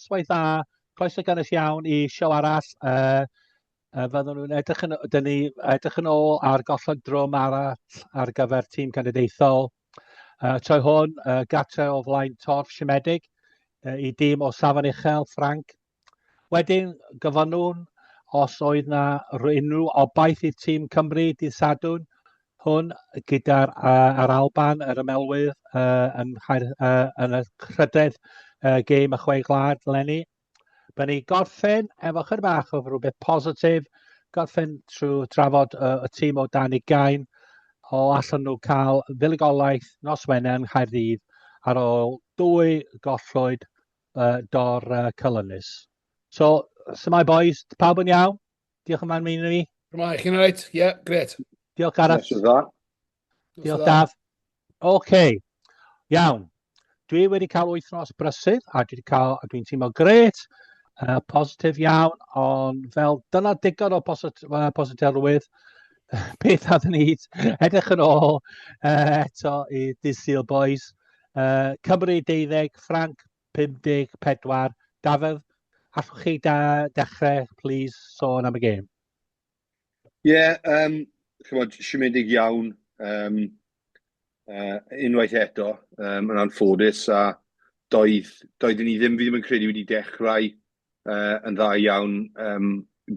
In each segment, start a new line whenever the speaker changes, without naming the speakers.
noswaith dda. Croeso gynnes iawn i siow arall. Fyddwn nhw'n edrych yn, dyn ni edrych yn ôl ar golled drwm arall ar gyfer tîm cenedlaethol. Trwy hwn, gartre o flaen torf siomedig i dîm o safon uchel, Ffranc. Wedyn, gofynnwn os oedd 'na unrhyw obaith i'r tîm Cymru dydd Sadwrn hwn gyda'r uh, yr Alban, yr ymelwydd uh, yn, uh, yn y trydedd gêm y chwe gwlad lenni. Byddwn ni gorffen efo chydig bach o rhywbeth positif, gorffen trwy drafod y tîm o dan ugain, o allan nhw cael fuddugoliaeth nos Wener yng Nghaerdydd ar ôl dwy gollwyd dor Cylynus. So, so boys, pawb yn iawn? Diolch yn fawr i mi.
Rhaid, chi'n reit? Ie, yeah, gret.
Diolch Gareth. Diolch Daf. Oce, okay. Iawn. Dwi wedi cael wythnos brysur a dwi wedi cael, a dwi'n teimlo gret, positif iawn, ond fel dyna digon o posit, positifrwydd, beth a ni edrych yn ôl eto i Dydd Sul Boys. Cymru 12, Ffranc 54. Dafydd, allwch chi da, dechrau, please, sôn am y gêm?
Ie, yeah, chymod, siomedig iawn unwaith eto, yn anffodus, a doedd, doeddwn ni ddim, fi ddim yn credu wedi dechrau yn dda iawn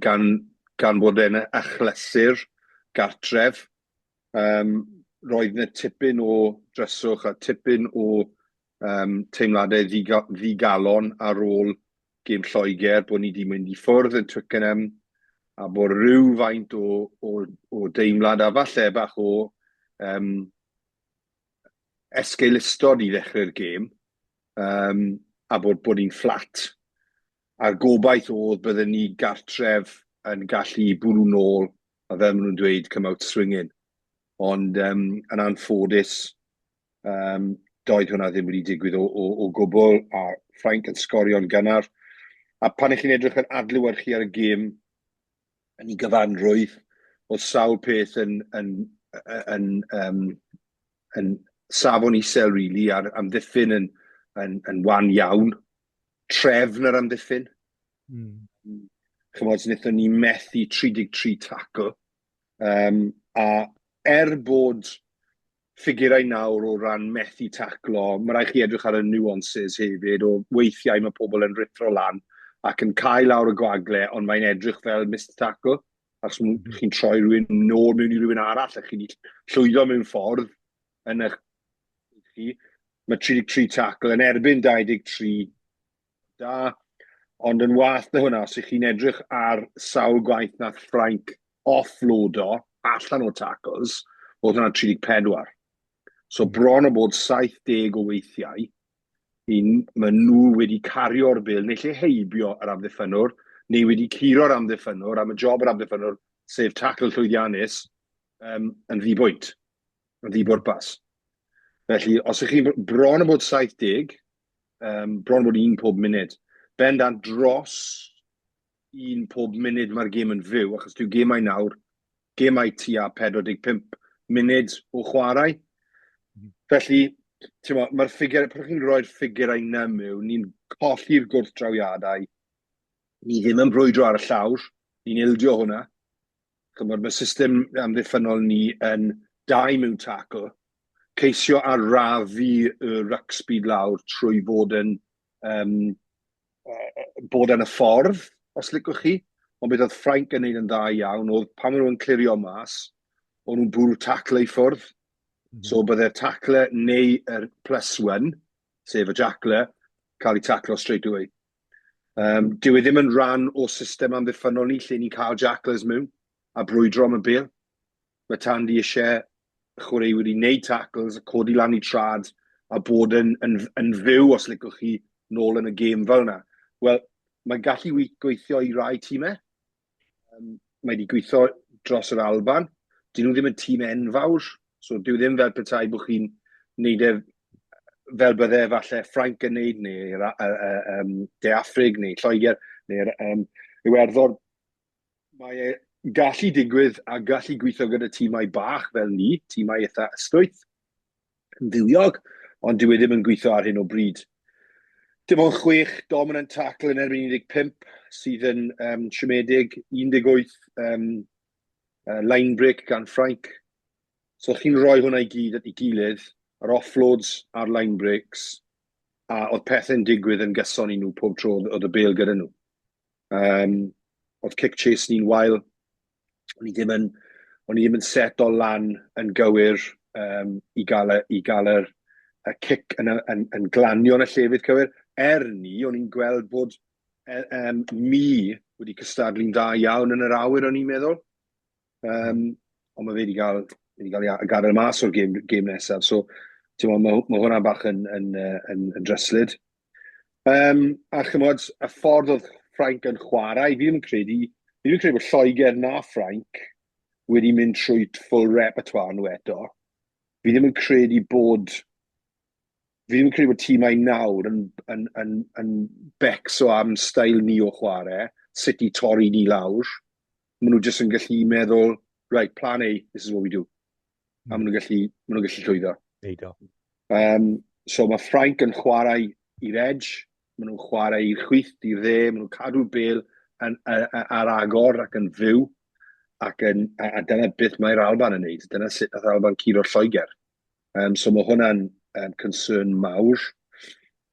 gan, gan bod e'n achlysur gartref. Roedd 'na tipyn o dryswch a tipyn o teimladau ddigalon ar ôl gêm Lloegr, bod ni 'di mynd i ffwrdd yn Twickenham a bod rhywfaint o, o, o deimlad a falle bach o esgeulustod i ddechrau'r gêm um, a bod, bod ni'n fflat. A'r gobaith oedd bydden ni gartref yn gallu bwrw nôl a fel maen nhw'n dweud, come out swinging. Ond yn anffodus, doedd hwnna ddim wedi digwydd o, o, o gwbl, a Ffrainc yn sgorio'n gynnar. A pan ych chi'n edrych yn adlewyrchu ar y gêm yn ei gyfanrwydd, oedd sawl peth yn, yn, yn, yn, yn safon isel, really, a'r amddiffyn yn, yn, yn wan iawn. Trefn yr amddiffyn. Chymod, wnaethon ni methu 33 tackle. A er bod ffigurau nawr o ran methu taclo, mae rhaid chi edrych ar y nuances hefyd, o weithiau mae pobl yn rithro lan ac yn cael lawr y gwagle, ond mae'n edrych fel missed tackle, achos mm -hmm. chi'n troi rhywun nôl mewn i rhywun arall, a chi'n llwyddo mewn ffordd yn eich chi. Mae 33 tackle yn erbyn 23 da, ond yn wath na hwnna, os ych chi'n edrych ar sawl gwaith nath Ffrainc offloado allan o tackles, oedd hwnna 34. So bron o bod 70 o weithiau, un, maen nhw wedi cario'r bêl, neu lle heibio yr amddiffynnwr, neu wedi curo'r amddiffynnwr, am y job yr amddiffynnwr, sef tackle llwyddiannus, yn ddibwynt, yn ddibwrpas. Felly, os ych chi'n bron o bod 70, bron o bod un pob munud. Bendant dros un pob munud mae'r gêm yn fyw, achos dyw gemau nawr, gemau tua 45 munud o chwarae. Felly, mae'r ffigur, pan chi'n rhoi'r ffigurau yna mewn, ni'n colli'r gwrthdrawiadau, ni ddim yn brwydro ar y llawr, ni'n ildio hwnna. Chymod, mae system amddiffynnol ni yn dau mewn tackle, ceisio arafu y ruck speed lawr trwy fod yn bod yn y ffordd, os licwch chi. Ond beth oedd Ffrainc yn neud yn dda iawn oedd pan maen nhw'n clirio mas, o'n nhw'n bwrw tackle i ffwrdd. So bydde'r tackle neu yr plus one, sef y jackler, cael ei taclo straight away. Dyw e ddim yn rhan o system amddiffynnol ni lle ni'n cael jacklers mewn a brwydro am y bêl. Mae Tandy eisiau chwaraewyr i wneud tackles, a codi lan i trad a bod yn, yn, yn fyw, os licwch chi, nôl yn y gêm fel yna. Wel, mae'n gallu gweithio i rai tîmau. Mae wedi gweithio dros yr Alban. Dyn nhw ddim yn tîm enfawr, so dyw ddim fel petai bod chi'n neud e fel bydde falle Ffrainc yn neud, neu De Affrig, neu Lloegr, neu'r Iwerddon. Mae e gallu digwydd a gallu gweithio gyda tîmau bach fel ni, tîmau eitha ystwyth, yn fywiog, ond dyw e ddim yn gweithio ar hyn o bryd. Dim ond 6 dominant tackle yn erbyn 15 sydd yn siomedig, 18 line break gan Ffrainc. So chi'n rhoi hwnna i gyd at ei gilydd, yr offloads a'r line breaks, a oedd pethau'n digwydd yn gyson i nhw pob tro oedd y bêl gyda nhw. Oedd kick chase ni'n wael, o'n i ddim yn, o'n i ddim yn set o lan yn gywir i gael, y, i gael yr, y cic yn glanio yn y llefydd cywir. Er ni, o'n i'n gweld bod mi wedi cystadlu'n dda iawn yn yr awyr, o'n i'n meddwl. Ond mae fe wedi cael ei gadael mas o'r gêm nesaf. So, mae ma hwnna bach yn dryslyd. A chymod, y ffordd oedd Ffrainc yn chwarae, fi ddim yn credu bod Lloegr na Ffrainc wedi mynd trwy full repertoire nhw eto. Fi ddim yn credu bod tîmau nawr yn becso am steil ni o chwarae, sut i torri ni lawr. Maen nhw jyst yn gallu meddwl, "Right, plan A, this is what we do." A maen nhw'n gallu llwyddo.
Neidio.
So mae Ffrainc yn chwarae i'r edge, maen nhw'n chwarae i'r chwith, i'r dde, maen nhw'n cadw'r bêl ar agor ac yn fyw. A dyna beth mae'r Alban yn neud. Dyna sut nath Alban curo Lloegr. So mae hwnna'n concern mawr.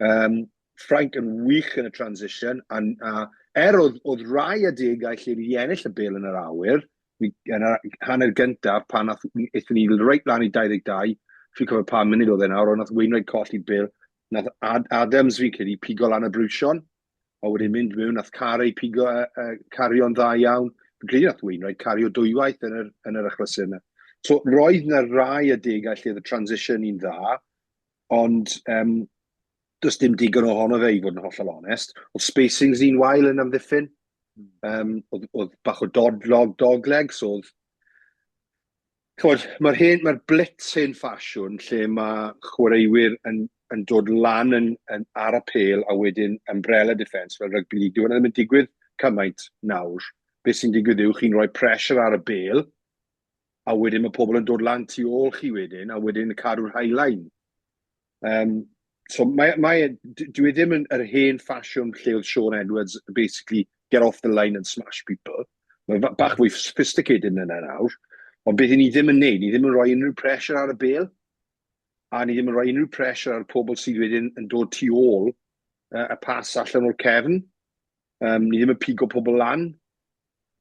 Ffrainc yn wych yn y transition, a er oedd rai adegau lle wedi ennill y bêl yn yr awyr, yn y hanner gyntaf, pan nath, aethon ni reit lan i 22, fi'n cofio pa munud oedd e nawr, ond nath Wainwright colli'r bêl, nath Adams, fi'n credu, pigo lan y briwsion, a wedyn mynd mewn, nath Carey pigo, cario'n dda iawn. Fi'n credu nath Wainwright cario dwywaith yn yr achlysur yna. So roedd na rai adegau lle oedd y transition i'n dda, ond does dim digon ohono fe i fod yn hollol onest. Oedd spacings ni'n wael yn amddiffyn. Oedd bach o dog legs, so oedd, ch'mod, mae'r blitz hen ffasiwn lle mae chwaraewyr yn dod lan ar y pêl a wedyn umbrella defence fel rugby league. Dyw hwnna ddim yn digwydd cymaint nawr. Beth sy'n digwydd yw chi'n rhoi pressure ar y bêl a wedyn mae pobl yn dod lan tu ôl chi wedyn a wedyn cadw'r high line. So dwi e ddim yn yr hen ffasiwn lle oedd Shaun Edwards basically get off the line and smash people. Mae bach fwy sophisticated na nawr. Ond beth ni ddim yn neud, ni ddim yn rhoi unrhyw pressure ar y bêl, a ni ddim yn rhoi unrhyw pressure ar y pobl sydd wedyn yn dod tu ôl y pas allan o'r cefn. Ni ddim yn pigo pobl lan.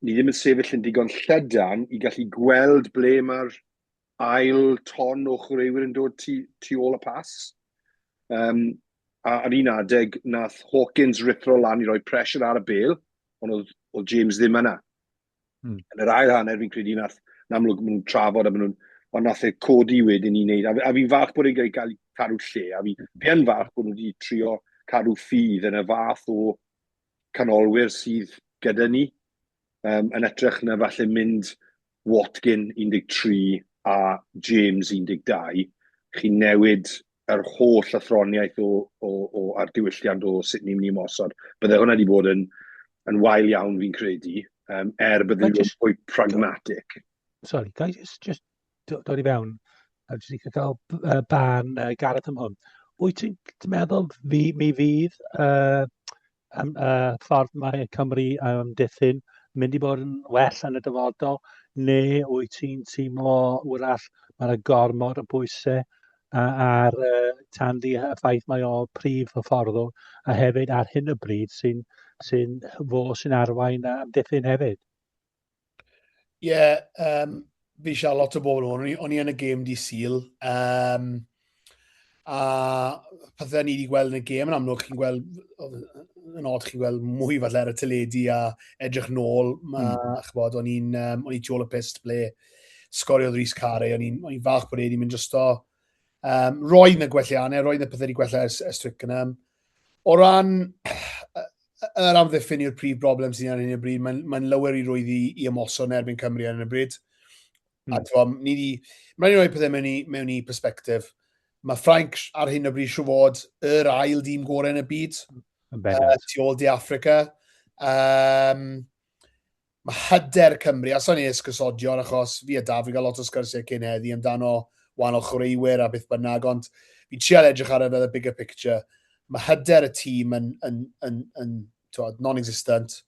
Ni ddim yn sefyll yn digon llydan i gallu gweld ble mae'r ail ton o chwaraewyr yn dod tu ôl y pas. A ar un adeg, nath Hawkins rithro lan i roi pressure ar y bêl, ond oedd James ddim yna. Yn yr ail hanner, fi'n credu nath, yn amlwg, maen nhw'n trafod a maen nhw'n, ond nath e codi wedyn i wneud, a fi'n falch bod e'n cael cadw lle, a fi yn falch bod nhw wedi trio cadw ffydd yn y fath o canolwyr sydd gyda ni, yn edrych na falle mynd Watkin 13 a James 12, chi'n newid yr holl athroniaeth a'r diwylliant o sut ni'n mynd i ymosod. Bydde hwnna wedi bod yn wael iawn, fi'n credu, er bydde nhw'n fwy pragmatic.
Sorry, ga i just dod i fewn? A jyst eisiau cael barn Gareth am hwn. Wyt ti'n meddwl mi fydd ffordd mae Cymru amddiffyn mynd i bod yn well yn y dyfodol, neu wyt ti'n teimlo wrach mae'na gormod o bwysau ar Tandy, y ffaith mae o prif hyfforddwr a hefyd ar hyn o bryd sy fo sy'n arwain amddiffyn hefyd?
Ie, yeah, fi eisiau lot o bobl o'n i yn y gêm di Sul. A pethau ni wedi gweld yn y gêm, yn amlwg chi'n gweld, yn odd chi'n gweld mwy falle ar y teledu a edrych nôl, ma, ch'bod, o'n i tu ôl y pyst ble sgoriodd Rhys Carré, o'n i'n falch bod e wedi mynd drosto. Roedd 'na gwelliannau, roedd 'na pethau wedi gwella ers Twickenham. O ran yr amddiffyn yw'r prif broblem sydd ar hyn o bryd, mae'n lawer i rwydd i ymosod yn erbyn Cymru ar hyn o bryd. A t'mo, ni di... Mae'n rhaid i roi pethau mewn i perspective. Mae Ffrainc ar hyn o bryd siŵr fod yr ail dîm gorau yn y byd.
Yn bendant.
Tu ôl De Africa. Mae hyder Cymru, a sa'n i esgusodion achos fi a Daf, fi gael lot o sgyrsiau cyn heddi amdano wahanol chwaraewyr a beth bynnag, ond fi'n trial edrych ar e fel y bigger picture. Mae hyder y tîm yn, yn, yn, yn, yn non-existent.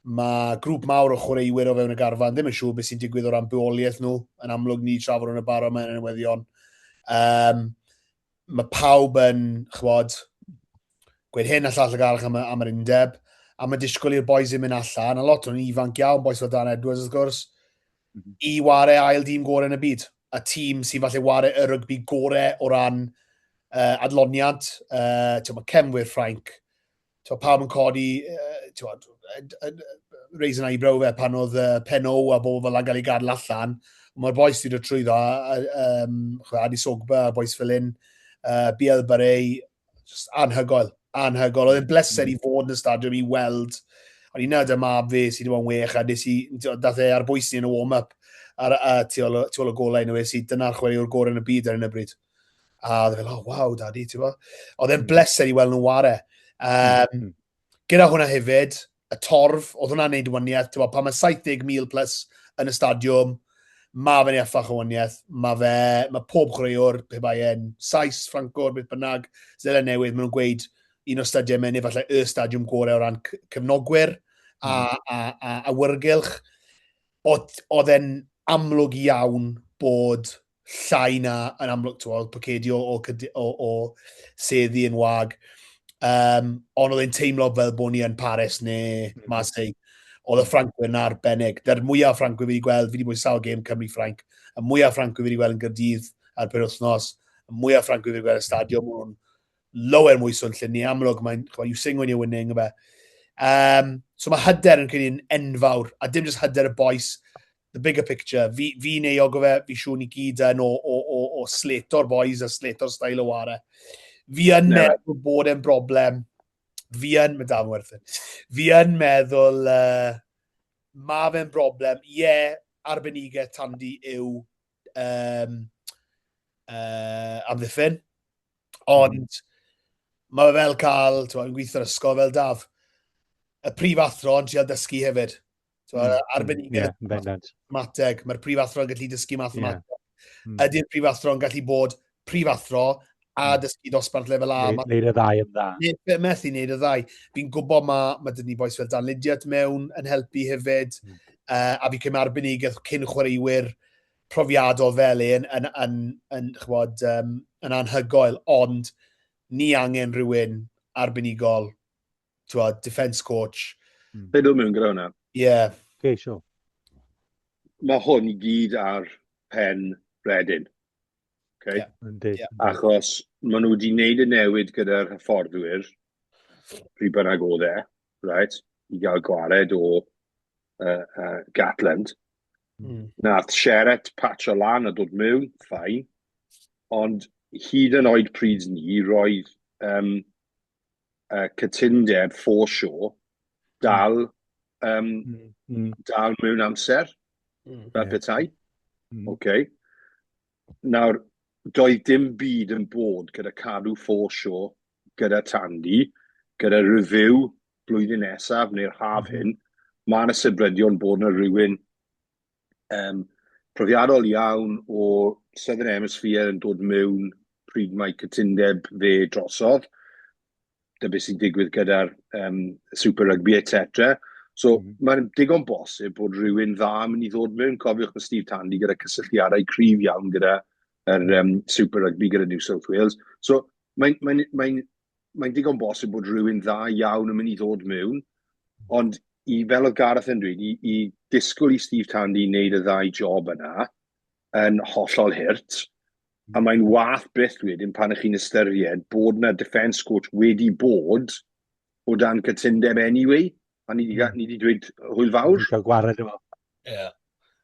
Mae grŵp mawr o chwaraewyr o fewn y garfan ddim yn siŵr beth sy'n digwydd o ran bywoliaeth nhw. Yn amlwg ni trafod yn y barod mae'n newyddion. Um, mae pawb yn, chwod, gweud hyn a llall ag arall am, am yr undeb, a mae disgwyl i'r boys yn mynd allan, a lot o'n ifanc iawn, boys fel Dan Edwards wrth gwrs, i ware ail dîm gorau yn y byd. A tîm sy'n falle ware y rygbi gorau o ran adloniant. Uh, mae cefnwyr Ffrainc, T'wo, pawb yn codi, uh, raise an eyebrow fe pan oedd Pen O a bobl fel gael ei gadael allan. Mae'r boys wedi dod trwyddo, um, Adi Sogba, boys fel hyn, BL Barret, just anhygoel, anhygoel. Oedd e'n bleser i fod yn y stadiwm i weld, o'n i'n nad y mab fi sydd wedi bod yn wych, a nes i, dath e ar bwys ni yn y warm-up, ar, a tu ôl, tu ôl y golau, nhw, es i, dyna'r chwaraewr gorau yn y byd ar hyn o bryd. A oedd e fel, oh, wow, daddy, ti'n bo? Oedd e'n bleser i weld nhw'n ware. Um, Gyda hwnna hefyd, y torf, oedd hwnna'n neud waniaeth, ti'n bo, pan mae 70,000 plus yn y stadiwm, mae fe'n effach o waniaeth, mae fe, mae pob chwaraewr, pe bai e'n Sais, Ffrancwr, beth bynnag, Zeland Newydd, maen nhw'n gweud un o'r stadiau neu falle y stadiwm gorau o ran cefnogwyr a, a, a, awyrgylch. Oedd e'n amlwg iawn bod llai na, yn amlwg, ti'n gweld, pocedi o, o, o, o seddi yn wag. Um, ond oedd e'n teimlo fel bod ni yn Paris neu hmm. Marseille. Oedd y Ffrancwyr yn arbennig. Dy'r mwyaf Ffrancwyr fi wedi gweld, fi wedi bod i sawl gêm Cymru-Ffrainc, y mwyaf Ffrancwyr fi wedi gweld yn Gyrdydd ar penwythnos, y mwyaf Ffrancwyr fi wedi gweld yn stadiwm, maen nhw'n lower mwy swnllyd ni, amlwg mae'n, you sing when you're winning, yfe. Um, so mae hyder yn credu yn enfawr, a dim jyst hyder y boys, the bigger picture, fi, fi'n euog o fe, fi siŵr ni gyd yn o, o, o, o sleto'r boys a sleto'r stael o ware. Fi yn no. meddwl bod e'n broblem. Fi yn, mae dal yn werthu. Fi yn meddwl, uh, mae fe'n broblem. Ie, yeah, arbenigedd Tandy yw um, amddiffyn. Ond mm. mae fe fel cael, ti'n gweithio'r ysgol fel Daf, y prif athro yn trial dysgu hefyd. So, mm. arbenigedd yeah, mathemateg. Mae'r prif athro yn gallu dysgu mathemateg. Yeah. Mm. Ydy'r prif athro yn gallu bod prif athro a dysgu dosbarth lefel A.
Neud y ddau yn dda.
Neu, methu neud y ddau. Fi'n gwybod mae ma dyn ni boes fel Dan Lydiate mewn yn helpu hefyd, mm. uh, a fi cym arbenigedd cyn chwaraewyr profiadol fel e yn, yn, yn, yn, chwbod, um, yn anhygoel, ond ni angen rhywun arbenigol ti'n defence coach.
Mm. Be dwi'n mewn gyda hwnna?
Ie. Yeah.
Okay, sure.
Mae hwn i gyd ar pen Redin. Okay?
Yeah. Indeed. Yeah.
Achos maen nhw wedi gwneud y newid gyda'r hyfforddwyr, pryd bynnag oedd e, right, i gael gwared o uh, uh, Gatland. Nath Sheret patcho lan a dod mewn, ffain. Ond hyd yn oed pryd ni, roedd um, uh, cytundeb for sure dal, um, dal mewn amser, fel yeah. petai. Okay. Nawr, doedd dim byd yn bod gyda cadw for sure, gyda Tandy, gyda review blwyddyn nesaf neu'r haf hyn, mae yna sybrydion bod yna rhywun um, profiadol iawn o Southern Hemisphere yn dod mewn pryd mae cytundeb fe drosodd. Dyna beth sy'n digwydd gyda'r um, Super Rugby, etc. So, mm. mae'n digon bosib bod rhywun dda yn mynd i ddod mewn. Cofiwch mae Steve Tandy gyda cysylltiadau cryf iawn gyda yr um, Super Rugby gyda New South Wales. So, mae'n mae, mae, mae'n digon bosib bod rhywun dda iawn yn mynd i ddod mewn, ond i, fel oedd Gareth yn dweud, i, i disgwyl i Steve Tandy wneud y ddau job yna yn hollol hurt, a mae'n wath byth wedyn pan ych chi'n ystyried bod na defence coach wedi bod o dan cytundeb anyway, a ni wedi, ni wedi dweud hwyl fawr.
Ni cael gwared efo.
Yeah.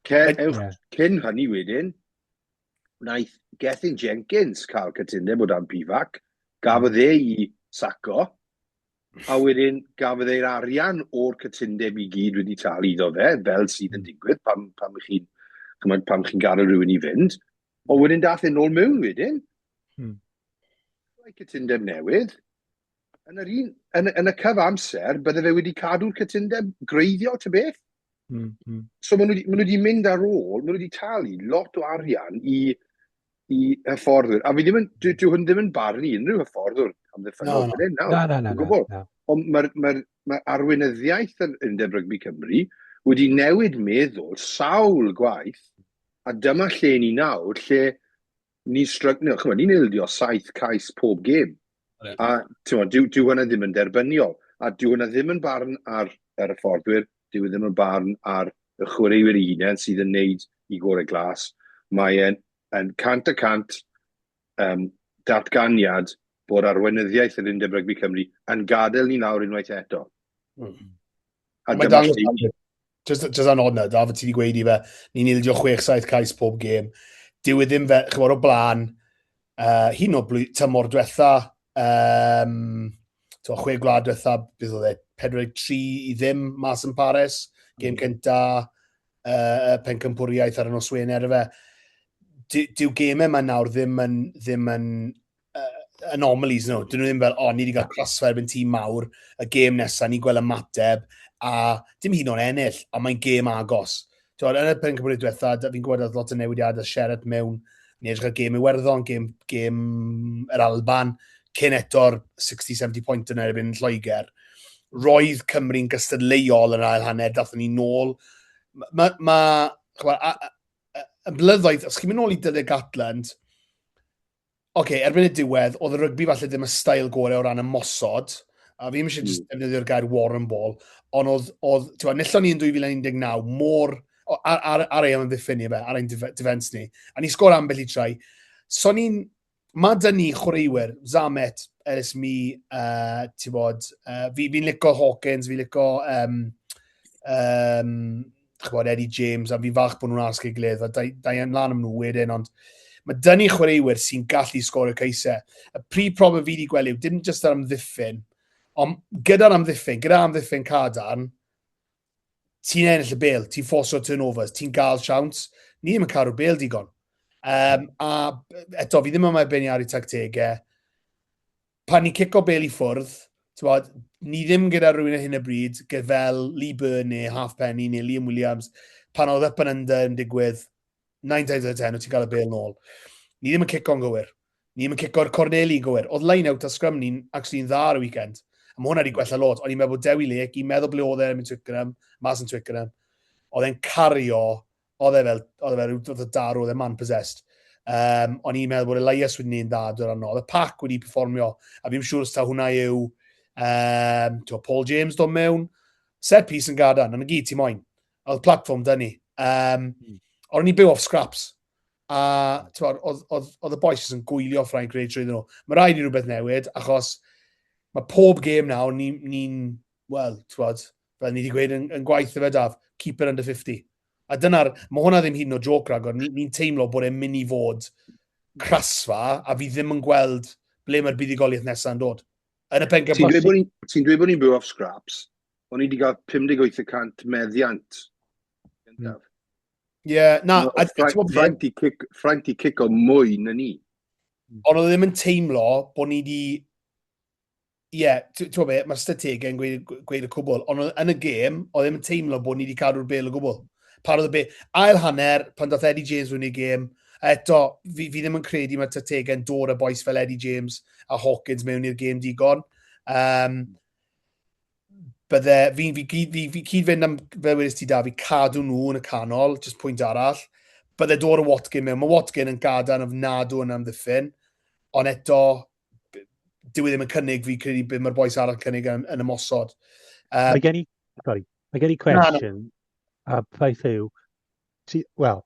Ce, ewch, yeah. Cyn hynny wedyn, wnaeth Gethin Jenkins cael cytundeb o dan Pivac, gafodd e i saco, a wedyn gafodd e'r arian o'r cytundeb i gyd wedi talu iddo fe, fel sydd yn digwydd pam, pam chi'n pam chi'n gadael rhywun i fynd. Ond wedyn dath e nôl mewn wedyn. Cytundeb newydd. Yn yr un, yn, yn y cyfamser, bydde fe wedi cadw'r cytundeb greiddiol, ty beth. So maen nhw, maen nhw wedi mynd ar ôl, maen nhw wedi talu lot o arian i, i hyfforddwyr. A fi ddim yn, dwi, dwi hwn ddim yn barnu unrhyw hyfforddwr. amddiffynnol no, no. nawr. Na,
na, na. Na, na.
Ond mae'r mae, mae arweinyddiaeth yr Undeb Rygbi Cymru wedi newid meddwl sawl gwaith, a dyma lle ni nawr, lle ni'n stryglo, chymod, ni'n ildio saith cais pob gêm. Yeah. A ti'n dyw, dyw hwnna ddim yn derbyniol. A dyw hwnna ddim yn barn ar yr hyfforddwyr, dyw e ddim yn barn ar y chwaraewyr eu hunain sydd yn neud i gorau glas. Mae e'n yn 100% datganiad bod arweinyddiaeth yr Undeb Rygbi Cymru yn gadael ni lawr unwaith eto.
A Mae dyma lle... Just, just anod na, Daf, ti wedi gweud i fe, ni'n ildio 6-7 cais pob gêm. Dyw e ddim fe, chymod, o blaen, hyn o blwy, tymor diwetha, to, chwe gwlad diwetha, beth oedd e, 43 i ddim mas yn Paris, gêm cynta, pencampwriaeth ar y nos Wener, fe. Dyw gemau yma nawr ddim yn, ddim yn anomalies, no. Dyn nhw ddim fel, o, oh, ni wedi cael crossfire erbyn tîm mawr, y gêm nesaf, ni'n gweld ymateb, a dim hyd yn ennill, ond mae'n gêm agos. Twod, yn y pencampwriaeth diwetha, fi'n gwybod oedd lot o newidiadau siarad mewn, ni edrych ar gêm Iwerddon, gêm, gêm yr Alban, cyn eto'r 60-70 point yn erbyn Lloegr. Roedd Cymru'n gystadleuol yn ail hanner, dathon ni nôl. Mae, ma, ma, a, a, y blynyddoedd, os chi'n mynd nôl i dyddiau Gatland, oce, okay, erbyn y diwedd, oedd y rygbi falle ddim y stael gorau o ran ymosod, a fi ddim eisiau just defnyddio'r gair Warren Ball, ond oedd, oedd ti'n nillon ni yn 2019 mor, ar, ar, ar ei amddiffyn ni, ar ein defense ni, a ni sgor ambell i trai. So ni'n, mae dyn ni chwaraewyr, Zamet, Ellis Mi, ti'n bod, fi'n fi lico Hawkins, fi'n lico um, um, chybod, Eddie James, a fi'n falch bod nhw'n aros gyda'i gilydd, a da, da i'n lan am nhw wedyn, ond mae dyn ni chwaraewyr sy'n gallu sgorio ceisau. Y prif problem fi wedi gweld yw, dim jyst ar amddiffyn, ond gyda'r amddiffyn, gyda'r amddiffyn cadarn, ti'n ennill y bel, ti'n ffoso turnovers, ti'n gael siawns, ni ddim yn caru'r bel digon. Um, a eto, fi ddim yma i beirniadu tactegau, pan ni'n cico bel i ffwrdd, bod, ni ddim gyda rhywun ar hyn o bryd, gyda fel Lee Byrne neu Halfpenny neu Liam Williams, pan oedd up and under yn digwydd, 9 times out of 10, wyt ti'n cael y bel nôl. Ni ddim yn cico'n gywir. Ni ddim yn cico'r corneli yn gywir. Oedd line-out a scrum ni'n actually yn dda ar y weekend. A mae hwnna wedi gwella lot. O'n i'n meddwl bod Dewi Lake, i'n meddwl ble oedd e yn Twickenham, mas yn Twickenham, oedd e'n cario Oedd e fel, oedd e fel rhyw fath o darw, oedd e man possessed. Um, o'n i'n meddwl bod Elias wedi gwneud dda dod arno. Oedd y pac wedi performio, a fi'n siŵr os ta hwnna yw um, to, Paul James dod mewn. Set piece yn gadarn, yn y gyd ti moyn. Oedd platform dyn ni. Um, mm. Ond o'n i'n byw off scraps. A oedd, oedd, oedd y boys yn gwylio Ffrainc reid trwy nhw. Mae rhaid i rhywbeth newid, achos mae pob gêm nawr, ni'n, ni, wel, ti'n fel ni wedi gweud yn, yn gwaith y fe daf, keep it under 50. A dyna'r, mae hwnna ddim hyd yn oed joke ragor, ni'n ni teimlo bod e'n mynd i fod crasfa, a fi ddim yn gweld ble mae'r buddugoliaeth nesaf yn dod. Yn y pen
Ti'n dweud bod ni'n ti dweud bod ni'n byw off scraps, o'n i wedi cael 58% meddiant.
Ie, yeah, na.
Ffrainc di cic, Ffrainc di cico mwy na ni.
Ond oedd e ddim yn teimlo bod ni wedi ie, yeah, ti'n gwybod be, mae'r strategau yn gweud, gweud y cwbl, ond yn y gêm, oedd ddim yn teimlo bod ni wedi cadw'r bel o gwbl. Pan oedd y bel, ail hanner, pan dath Eddie James mewn i'r gêm, eto, fi, fi ddim yn credu mae'r strategau'n dod â boys fel Eddie James a Hawkins mewn i'r gêm digon. Um, bydde, fi, fi, fi, fi, fi cyd-fynd am, fel wedys ti da, fi cadw nhw yn y canol, just pwynt arall. Bydde dod o Watkin mewn, mae Watkin yn gadarn ofnadw yn amddiffyn, ond eto, dyw e ddim yn cynnig, fi credu beth mae'r boes arall yn cynnig yn, yn ymosod.
Mae gen i, sorry, mae gen i cwestiwn, a peth yw, ti, wel,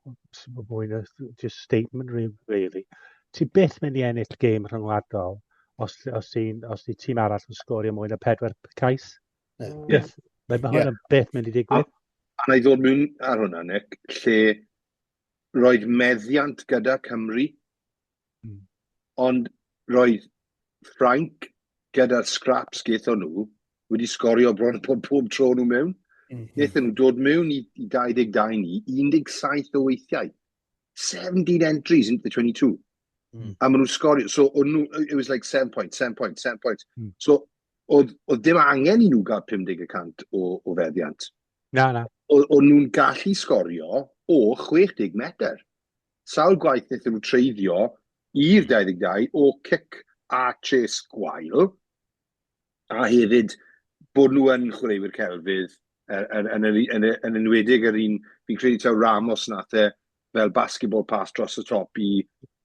mwy na just statement really, ti byth mynd i ennill gêm rhyngwladol os, os, ti'n, os ti tîm arall yn sgorio mwy na pedwar cais. Yeah. Byth. Mae ma hwn yn byth mynd i digwydd.
A, a na i ddod mewn ar hwnna, Nick, lle roedd meddiant gyda Cymru Ond roedd Ffrainc gyda'r scraps gaethon nhw wedi sgorio bron pob, pob tro nhw mewn. Mm -hmm. Wnaethon nhw dod mewn i, i 22 ni 17 o weithiau. 17 entries into the 22. A maen nhw'n sgorio. So, o'n nhw, it was like 7 points, 7 points, 7 points. So, oedd, oedd dim angen i nhw gael 50% o, o feddiant.
Na, na.
O'n nhw'n gallu sgorio o 60 metr. Sawl gwaith wnaethon nhw treiddio i'r 22 o cic. a chase gwael, a hefyd bod nhw yn chwaraewyr celfydd, yn, yn, yn, yn, yn enwedig yr un, fi'n credu taw Ramos nath e fel basketball pass dros y top i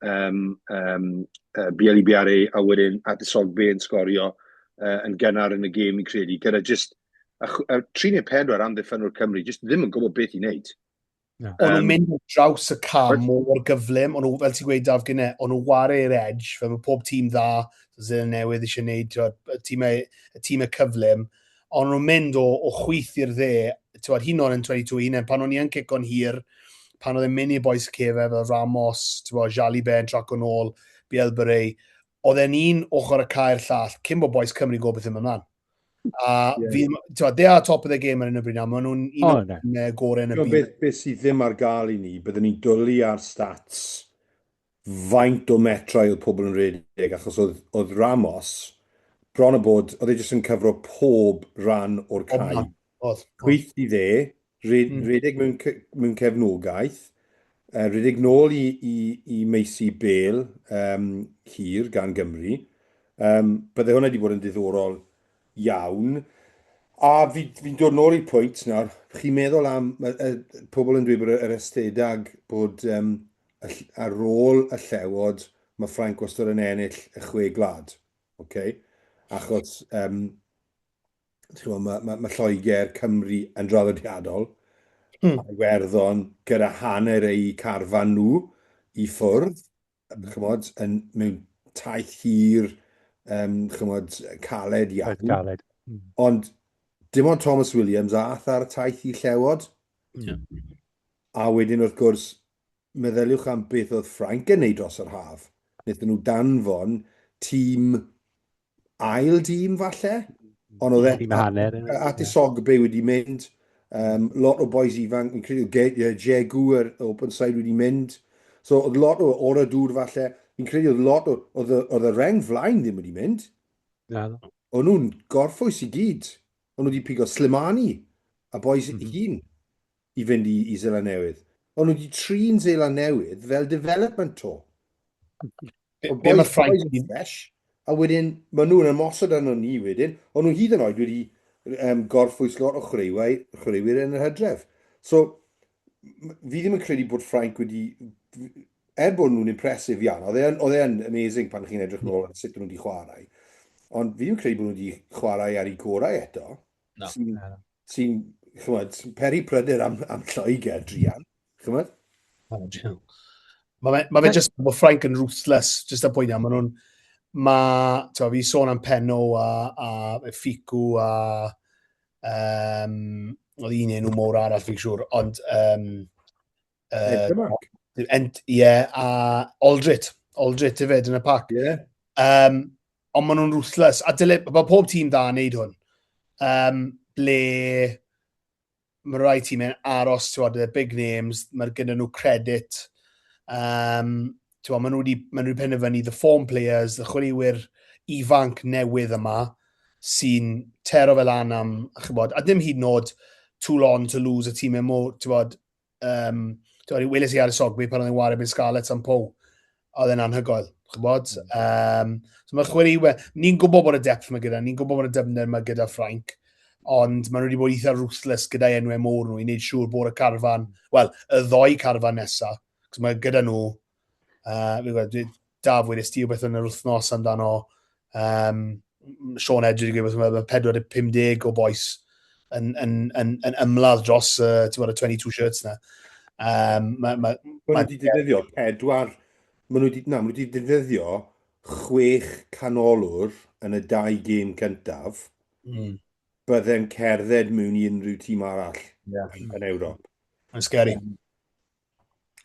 um, um, uh, BLEBRA a wedyn Attesogbe yn sgorio yn gynnar yn y gêm fi'n credu, gyda just a, a 3 neu 4 amddiffynwr Cymru just ddim yn gwybod beth i wneud.
No. O'n nhw'n mynd ar draws y cam mor gyflym, o'n nhw, fel ti'n gweud Daf gynne, o'n nhw ware i'r edge, fel mae pob tîm dda, Seland Newydd eisiau gwneud, y tîmau, y tîmau cyflym, o'n nhw'n mynd o chwith i'r dde, ti'n hyn o'n yn 22 hunain, pan o'n i yn cico'n hir, pan oedd e'n mynd i'r boys cefe fel Ramos, ti'n bod, Jalibert yn traco nôl, Bielle-Biarrey, oedd e'n un ochr y cae'r llall, cyn bod boys Cymru gwybod beth yn mynd ymlaen. A yeah. fi, ti'n they are top of the game ar hyn o bryd nawr, maen nhw'n un o'r oh, gorau yn y byd.
Beth, beth sydd ddim ar gael i ni, byddwn ni'n dwlu ar stats faint o metrau oedd pobl yn rhedeg, achos oedd, oedd Ramos bron o bod, oedd e jyst yn cyfro pob rhan o'r cae. Oedd. Chwith i dde, rhed, rhedeg mewn, mewn cefnogaeth, rhedeg nôl i, i, i Macy Bale um, hir gan Gymru. Um, bydde hwnna wedi bod yn diddorol iawn. A fi'n fi dod nôl i'r pwynt nawr, chi'n meddwl am, uh, pobl yn dweud bod yr estedag bod um, ar ôl y llewod, mae Ffrainc wastad yn ennill y chwe gwlad. Okay? Achos um, ti'n mae, ma, ma Lloegr, Cymru yn draddodiadol, a Iwerddon gyda hanner eu carfan nhw i ffwrdd, chymod, yn, mewn taith hir, um, chymod, caled iawn.
Taith caled.
Ond dim ond Thomas Williams ath ar y taith i Llewod.
Yeah.
A wedyn, wrth gwrs, meddyliwch am beth oedd Ffrainc yn neud dros yr haf. Wnaethon nhw danfon tîm ail dîm falle, ond oedd e...
Tîm hanner.
Attesogbe wedi mynd, um, lot o boys ifanc, fi'n credu oedd Jegou yr open side wedi mynd, so oedd lot o Oradour falle, fi'n credu oedd lot o, oedd y, oedd y reng flaen ddim wedi mynd.
Na.
O'n nhw'n gorffwys i gyd. O'n nhw wedi pigo Slimani a boys hun i fynd i, i Seland Newydd. O'n nhw wedi trin Seland Newydd fel development tour.
Be mae Ffrainc
yn fresh, a wedyn maen nhw'n ymosod arno ni wedyn. O'n nhw hyd yn oed wedi um, gorffwys lot o chwaraewyr, chwaraewyr yn yr hydref. So, fi ddim yn credu bod Ffrainc wedi... Er bod nhw'n impressive iawn, oedd e'n, oedd e'n amazing pan chi'n edrych nôl ar sut nhw wedi chwarae. Ond fi ddim yn credu bod nhw wedi chwarae ar eu gorau eto.
No.
Sy'n, sy chymod, sy'n peri pryder am, am Lloegr, druan. Chymod?
Mae fe, ma fe just bod Ffrainc yn ruthless, just y pwynt Mae nhw'n... Mae, ti'n fi sôn am Penno a, a Fickou a... Um, oedd un enw mowr arall fi'n siŵr, ond... Um, Ie, a Alldritt. Alldritt hefyd yn y pac.
Yeah.
Um, ond maen nhw'n ruthless. A dyle, mae pob tîm da yn neud hwn. Um, ble mae rai tîmau'n aros, ti'n the big names, mae gyda nhw credit. Um, ti'n maen nhw wedi, maen nhw wedi penderfynu the form players, the chwaraewyr ifanc newydd yma, sy'n tero fel lan am, chybod, a dim hyd yn oed Toulon, Toulouse, y tîmau mowr, ti'n bod, um, ti'n weles i ar y Sogby pan oedd e'n wario bin Scarlets am Pow. Oedd e'n anhygoel, chybod? Um, so mae chwaraewyr, ni'n gwybod bod y depth yma gyda, ni'n gwybod bod y dyfnder yma gyda Ffrainc, ond maen nhw wedi bod eitha ruthless gyda'i enwau mowr nhw i wneud siŵr bod y carfan, wel, y ddoi carfan nesaf, cos mae gyda nhw, fi'n gwybod, Daf, wedes ti rhywbeth yn yr wythnos amdano um, Sean Edge wedi gweud mae 40-50 o boys yn, yn, yn, yn ymladd dros uh, bod, y 22 shirts na. Um, ma, ma,
ma, nhw wedi defnyddio pedwar, ma nhw wedi, na, ma nhw wedi defnyddio chwech canolwr yn y dau gêm cyntaf. Bydde'n cerdded mewn i unrhyw tîm arall
yeah.
yn Ewrop.
Mae'n scary.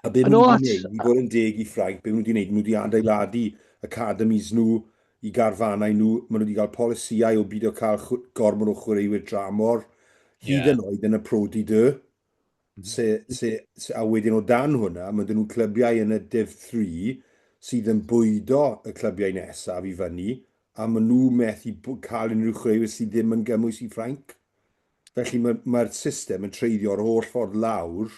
A be maen nhw wedi gwneud, i fod yn deg i Ffrainc, be maen nhw wedi gwneud, maen nhw wedi adeiladu academies nhw, i garfanau nhw, maen nhw wedi cael polisïau o beidio cael gormod o chwaraewyr dramor, hyd yn oed yn y Pro D2. Se, se, se, a wedyn o dan hwnna, mae dyn nhw clybiau yn y Div 3 sydd yn bwydo y clybiau nesaf i fyny, a maen nhw methu cael unrhyw chwaraewyr sydd ddim yn gymwys i Ffrainc. Felly mae'r mae system yn treiddio'r holl ffordd lawr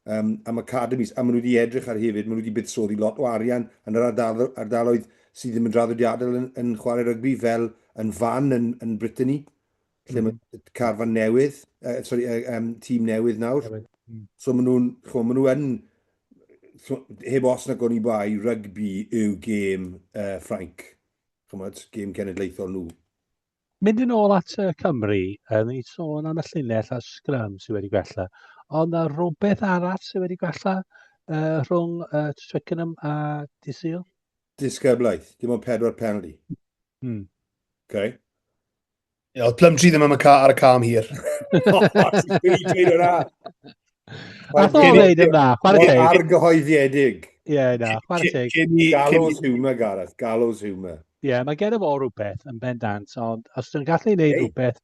um, am academies, a maen nhw wedi edrych ar hefyd, maen nhw wedi buddsoddi lot o arian yn yr ardaloedd sydd ddim yn draddodiadol yn, yn chwarae rygbi, fel yn fan yn, yn Brittany, lle mm. mae carfan newydd, uh, sorry, uh, um, tîm newydd nawr. Mm. So maen nhw'n, chmo, maen nhw yn, heb os na gwn i bai, rygbi yw gêm uh, Ffrainc. Chymod, gêm cenedlaethol nhw.
Mynd yn ôl at y Cymru, uh, ni sôn am y llinell a sgrym sydd wedi gwella, ond na rhywbeth arall sydd wedi gwella uh, rhwng uh, Twickenham a Dydd Sul?
Disgyblaeth, dim ond pedwar penalty. Okay.
Ie, oedd Plumtree ddim am y ca ar y cam hir.
Ti'n dweud hwnna?
Nath o ddeud yn dda, chwarae teg.
Argyhoeddiedig.
Ie, na, chwarae teg.
Gallows humour, Gareth, gallows humour.
Ie, yeah, mae gen fo rhywbeth yn bendant, ond os ti'n gallu gwneud rhywbeth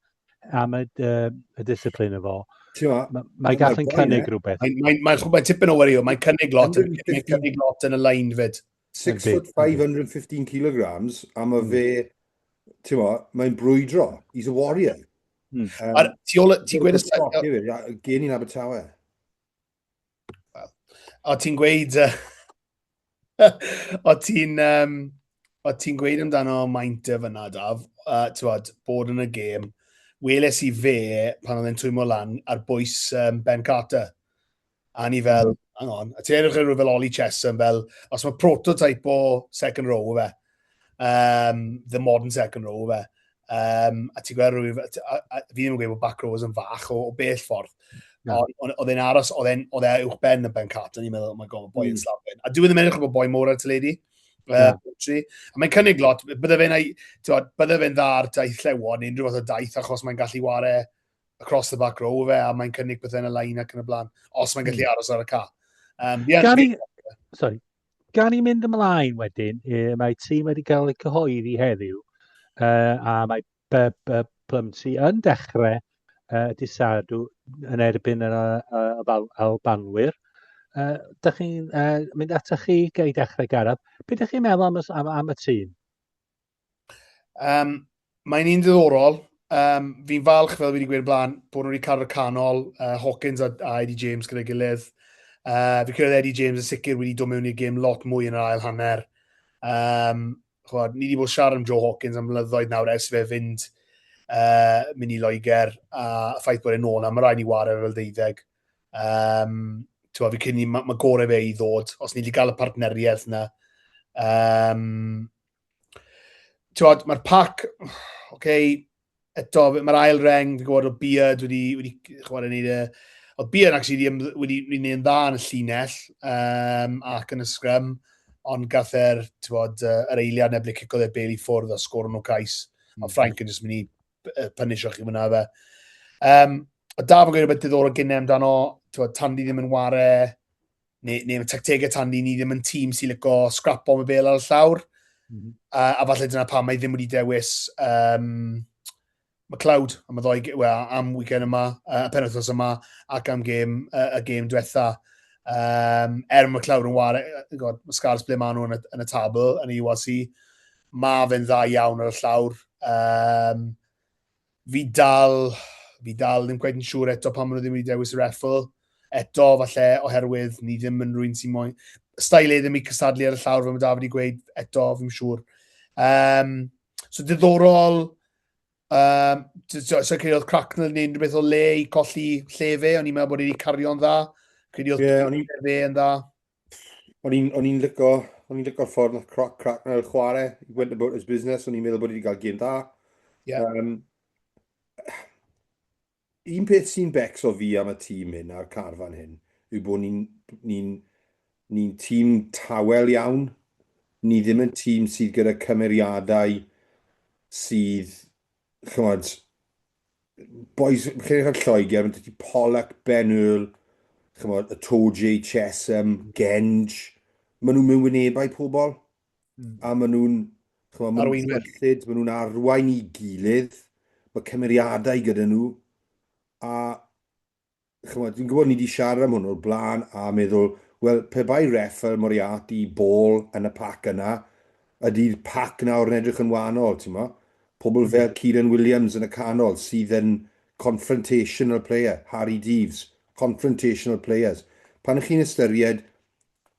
am y, uh, y discipline efo, mae ma gallu'n cynnig rhywbeth.
Mae'n mae, mae, mae tipyn o wario, mae'n cynnig lot, mae'n cynnig lot yn y line fyd.
6 foot 515 kilograms, a mae fe, ti'n mo, mae'n brwydro. He's a warrior.
Um, Ar, ti ôl, ti'n gweud...
Gen i'n Abertawe.
Wel, o ti'n gweud... o ti'n... Um, o ti'n gweud amdano maint e fyna, Daf, uh, ti'n bod yn y gêm, weles i fe pan oedd e'n twymo lan ar bwys um, Ben Carter. A ni fel, hang on, a ti'n edrych ar rhywun fel Ollie Chesham, fel, os mae prototype o second row fe, um, the modern second row fe, um, a ti'n gweld rhywun, a, a, fi ddim yn gweud bod back rowers yn fach o, o bell ffordd, no. ond oedd e'n aros, oedd e'n oedd e uwch ben y Ben Carter, ni'n meddwl, oh my god, mae boi yn mm. slapping. A dwi ddim yn edrych bod boi mor ar teledu. Yeah. Uh, a mae'n cynnig lot, bydde fe'n bydde fe'n dda ar daith llewon neu unrhyw fath o daith achos mae'n gallu ware across the back row fe, a mae'n cynnig pethau yn y line ac yn y blaen, os mae'n gallu mm. aros ar y ca.
Um, yeah, gan i, sorry, gan i mynd ymlaen wedyn, e, mae tîm wedi cael ei cyhoeddi heddiw, uh, a mae B B Plumtree yn dechrau uh, dydd Sadw yn erbyn yr uh, Albanwyr. Uh, dych chi'n uh, mynd atoch chi i dechrau Gareth. Be ydych chi'n meddwl am, am, am y tîm?
Um, mae'n un diddorol. Um, fi'n falch, fel fi wedi gweud blaen, bod nhw wedi cadw'r canol, uh, Hawkins a, a Eddie James gyda'i gilydd. Uh, fi'n credu Eddie James yn sicr wedi dod mewn i'r gêm lot mwy yn yr ail hanner. Um, chwad, ni wedi bod siarad am Joe Hawkins am blynyddoedd nawr ers fe fynd uh, mynd i Loegr a y ffaith bod e'n ôl na, mae rhaid ni wario fel deuddeg. Um, Ti'n fi credu mae ma gorau fe i ddod, os ni wedi cael y partneriaeth yna. Um, Ti'n mae'r pac, oce, okay, eto, mae'r ail reng, fi'n gwybod o Beard wedi, wedi chwarae wneud e, oedd Beard actually wedi, wedi, wedi gwneud yn dda yn y llinell um, ac yn y scrum, ond gath e'r, ti'n bod, yr eiliad neu ble cicodd e bel i ffwrdd a sgoro nhw cais. Mm. A Frank yn just mynd i punisho chi fyna fe. Um, o Daf yn gweud rhywbeth diddorol gynnau amdano, ti'n bod, Tandy ddim yn ware neu, neu mae tactegau Tandy ni ddim yn tîm sy'n licio scrapo am y bel ar y llawr. Mm -hmm. a, a falle dyna pam mae ddim wedi dewis um, McLeod am y ddoi, well, am weekend yma, uh, y penwythnos yma, ac am gêm, uh, y gêm diwetha. Um, er McLeod yn ware, god, mae Scarlets ble maen nhw yn y, yn y tabl, yn y URC, mae fe'n dda iawn ar y llawr. Um, Fi dal, fi dal ddim cweit yn siŵr eto pam maen nhw ddim wedi dewis y reffle. Eto, falle, oherwydd ni ddim yn rhywun sy'n moyn... Style e ddim i cystadlu ar y llawr, fel mae David wedi gweud, eto, fi'n siŵr. Um, so, diddorol, um, so, so credu oedd Cracknell neu unrhyw beth o le i colli lle fe, o'n i'n meddwl bod wedi cario'n dda. Credu oedd yeah, o'n fe yn dda.
O'n i'n lico, o'n i'n lico'r ffordd nath Croc Cracknell chwarae. He went about his business, o'n i'n meddwl bod wedi cael gêm dda.
Yeah.
Um, un peth sy'n becso fi am y tîm hyn a'r carfan hyn yw bod ni'n ni, ni tîm tawel iawn. Ni ddim yn tîm sydd gyda cymeriadau sydd, chymod, boys, chi'n edrych ar Lloegr, mae ti Pollock, Ben Earl, chymod, y Toje, Chesham, Genge, maen nhw'n mynd wynebau pobl, mm. a maen nhw'n, chymod, maen nhw'n syrllyd, maen nhw'n arwain i gilydd, mae cymeriadau gyda nhw, a chymod, fi'n gwybod ni wedi siarad am hwn o'r blaen a meddwl, wel, pe bai ref fel Moriarty, Ball yn y pac yna, ydy'r pac nawr yn edrych yn wahanol, ti'n mo? Pobl fel Kieran Williams yn y canol sydd yn confrontational player, Harri Deaves, confrontational players. Pan chi'n ystyried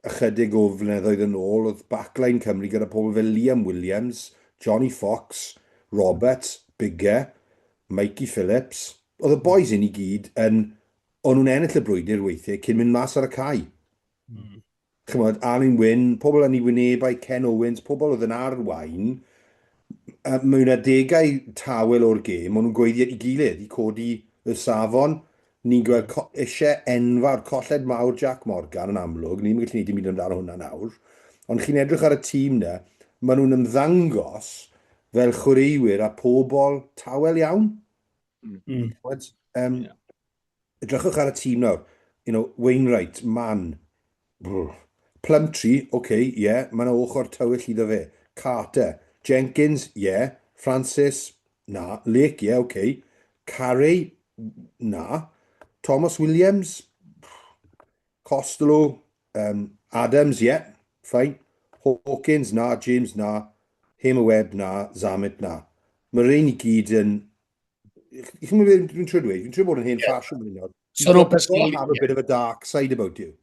ychydig o flynyddoedd yn ôl, oedd backline Cymru gyda pobl fel Liam Williams, Johnny Fox, Roberts, Bigger, Mikey Phillips. Oedd y boys hyn i gyd yn... O'n nhw'n ennill y brwydr weithiau cyn mynd mas ar y cae. Chimod, Alun Wyn, pobl yn ei wynebau, Ken Owens, pobl oedd yn arwain, uh, mewn adegau tawel o'r gêm, o'n nhw'n gweiddi at ei gilydd i codi y safon. Ni'n gweld co eisiau enfawr, colled mawr Jack Morgan yn amlwg, ni ddim yn gallu gwneud dim byd amdano hwnna nawr. Ond chi'n edrych ar y tîm na, maen nhw'n ymddangos fel chwaraewyr a pobl tawel iawn. Mm. Um, yeah. Edrychwch ar y tîm nawr. You know, Wainwright, Mann, brr. Plumtree, oce, okay, ie, yeah, mae yna ochr tywyll iddo fe. Carter, Jenkins, ie, yeah. Francis, na. Lake, ie, yeah, oce. Okay. Carey, na. Thomas Williams, Costello, um, Adams, ie, yeah, fine. Hawkins, na. James, na. Hamer Webb, na. Zammit, na. Mae rhain i gyd yn Chi'n gwybod beth dwi'n trio dweud? Fi'n trio bod yn hen ffasiwn fan hyn.
So
no, you've have a bit of a dark side about you.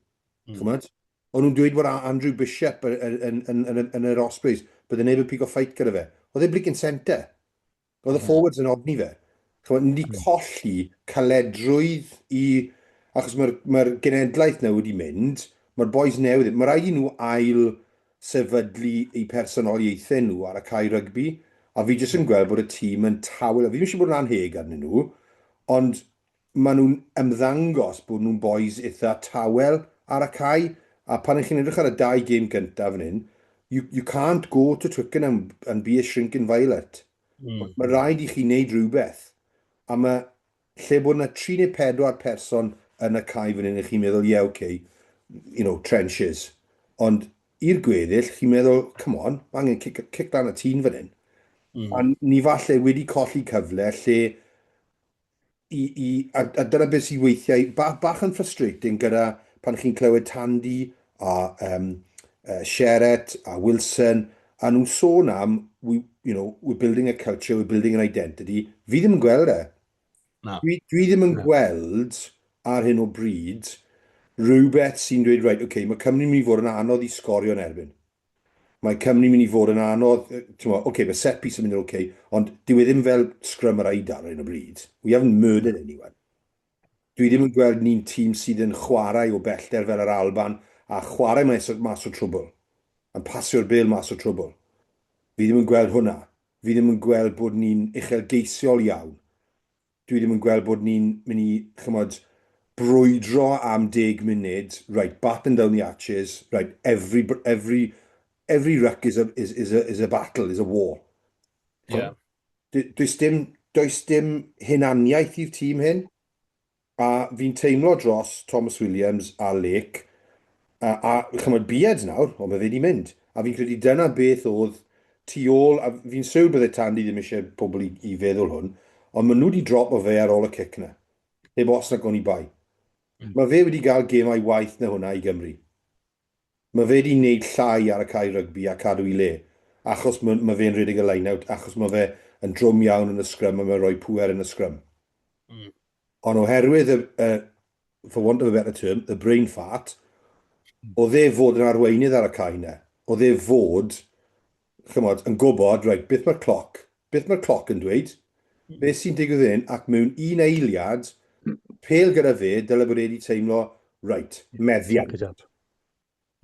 Chymod? O'n nhw'n dweud bod Andrew Bishop yn, yn, yn, yn, yn yr Ospreys, bydde neb yn pigo fight gyda fe. Oedd e'n blinking centre. Oedd y forwards yn ofni fe. Chymod, ni wedi colli caledrwydd i... Achos mae'r mae genedlaeth na wedi mynd, mae'r boys newydd, mae rhaid i nhw ail sefydlu eu personoliaethau nhw ar y cae rygbi, a fi jyst yn gweld bod y tîm yn tawel, a fi ddim eisiau bod yn anheg arnyn nhw, ond maen nhw'n ymddangos bod nhw'n boys eitha tawel ar y cae, a pan ych chi'n edrych ar y dau gêm gyntaf fan hyn, you, you can't go to Twickenham and be a shrinking violet. Mae rhaid i chi wneud rhywbeth, a mae lle bod 'na tri neu pedwar person yn y cae fan hyn, a chi'n meddwl, yeah, okay, you know, trenches. Ond i'r gweddill, chi'n meddwl, come on, mae angen cic, cic lan y tîm fan hyn. A ni falle wedi colli cyfle lle i, i, a, a dyna beth sy'n weithiau bach, bach yn frustrating gyda pan chi'n clywed Tandy a um, Sheret a Wilson, a nhw'n sôn am, we, you know, we're building a culture, we're building an identity. Fi ddim yn gweld e.
Na.
Dwi, dwi ddim yn
Na.
gweld ar hyn o bryd rhywbeth sy'n dweud, right, okay, mae Cymru'n mynd i fod yn anodd i sgorio yn erbyn. Mae Cymru'n mynd i fod yn anodd, ti'n mo, okay, mae set piece yn mynd yn okay, ond dyw e ddim fel scrum yr Eidal ar hyn o bryd. We haven't murdered anyone. Dwi ddim yn gweld ni'n tîm sydd yn chwarae o bellter fel yr Alban a chwarae mas, mas o trwbl. Yn pasio'r bêl mas o trwbl. Fi ddim yn gweld hwnna. Fi ddim yn gweld bod ni'n uchelgeisiol iawn. Dwi ddim yn gweld bod ni'n mynd i, chymod, brwydro am 10 munud, right, batten down the hatches, right, every, every, every ruck is a, is, is a, is a battle, is a war.
Yeah.
Does dim, does dim hunaniaeth i'r tîm hyn, a fi'n teimlo dros Thomas Williams a Lake, a, a chymod, Beard nawr, ond mae fe wedi mynd. A fi'n credu dyna beth oedd tu ôl, a fi'n siwr bydde Tandy ddim eisiau pobl i, i feddwl hwn, ond maen nhw wedi dropo fe ar ôl y cic na. Heb os nac oni bai. Mae fe wedi cael gemau waeth na hwnna i Gymru. Mae fe 'di wneud llai ar y cae rygbi a cadw i le, achos ma' ma' fe'n rhedeg y line-out, achos ma' fe yn drwm iawn yn y scrum a mae'n rhoi pŵer yn y scrum. Ond oherwydd y, y, for want of a better term, the brain fart, oedd e fod yn arweinydd ar y cae 'na. Oedd e fod, chymod, yn gwybod, reit, beth mae'r cloc, beth mae'r cloc yn dweud, beth sy'n digwydd hyn, ac mewn un eiliad, pêl gyda fe, dyle bod e wedi teimlo, reit, meddiant.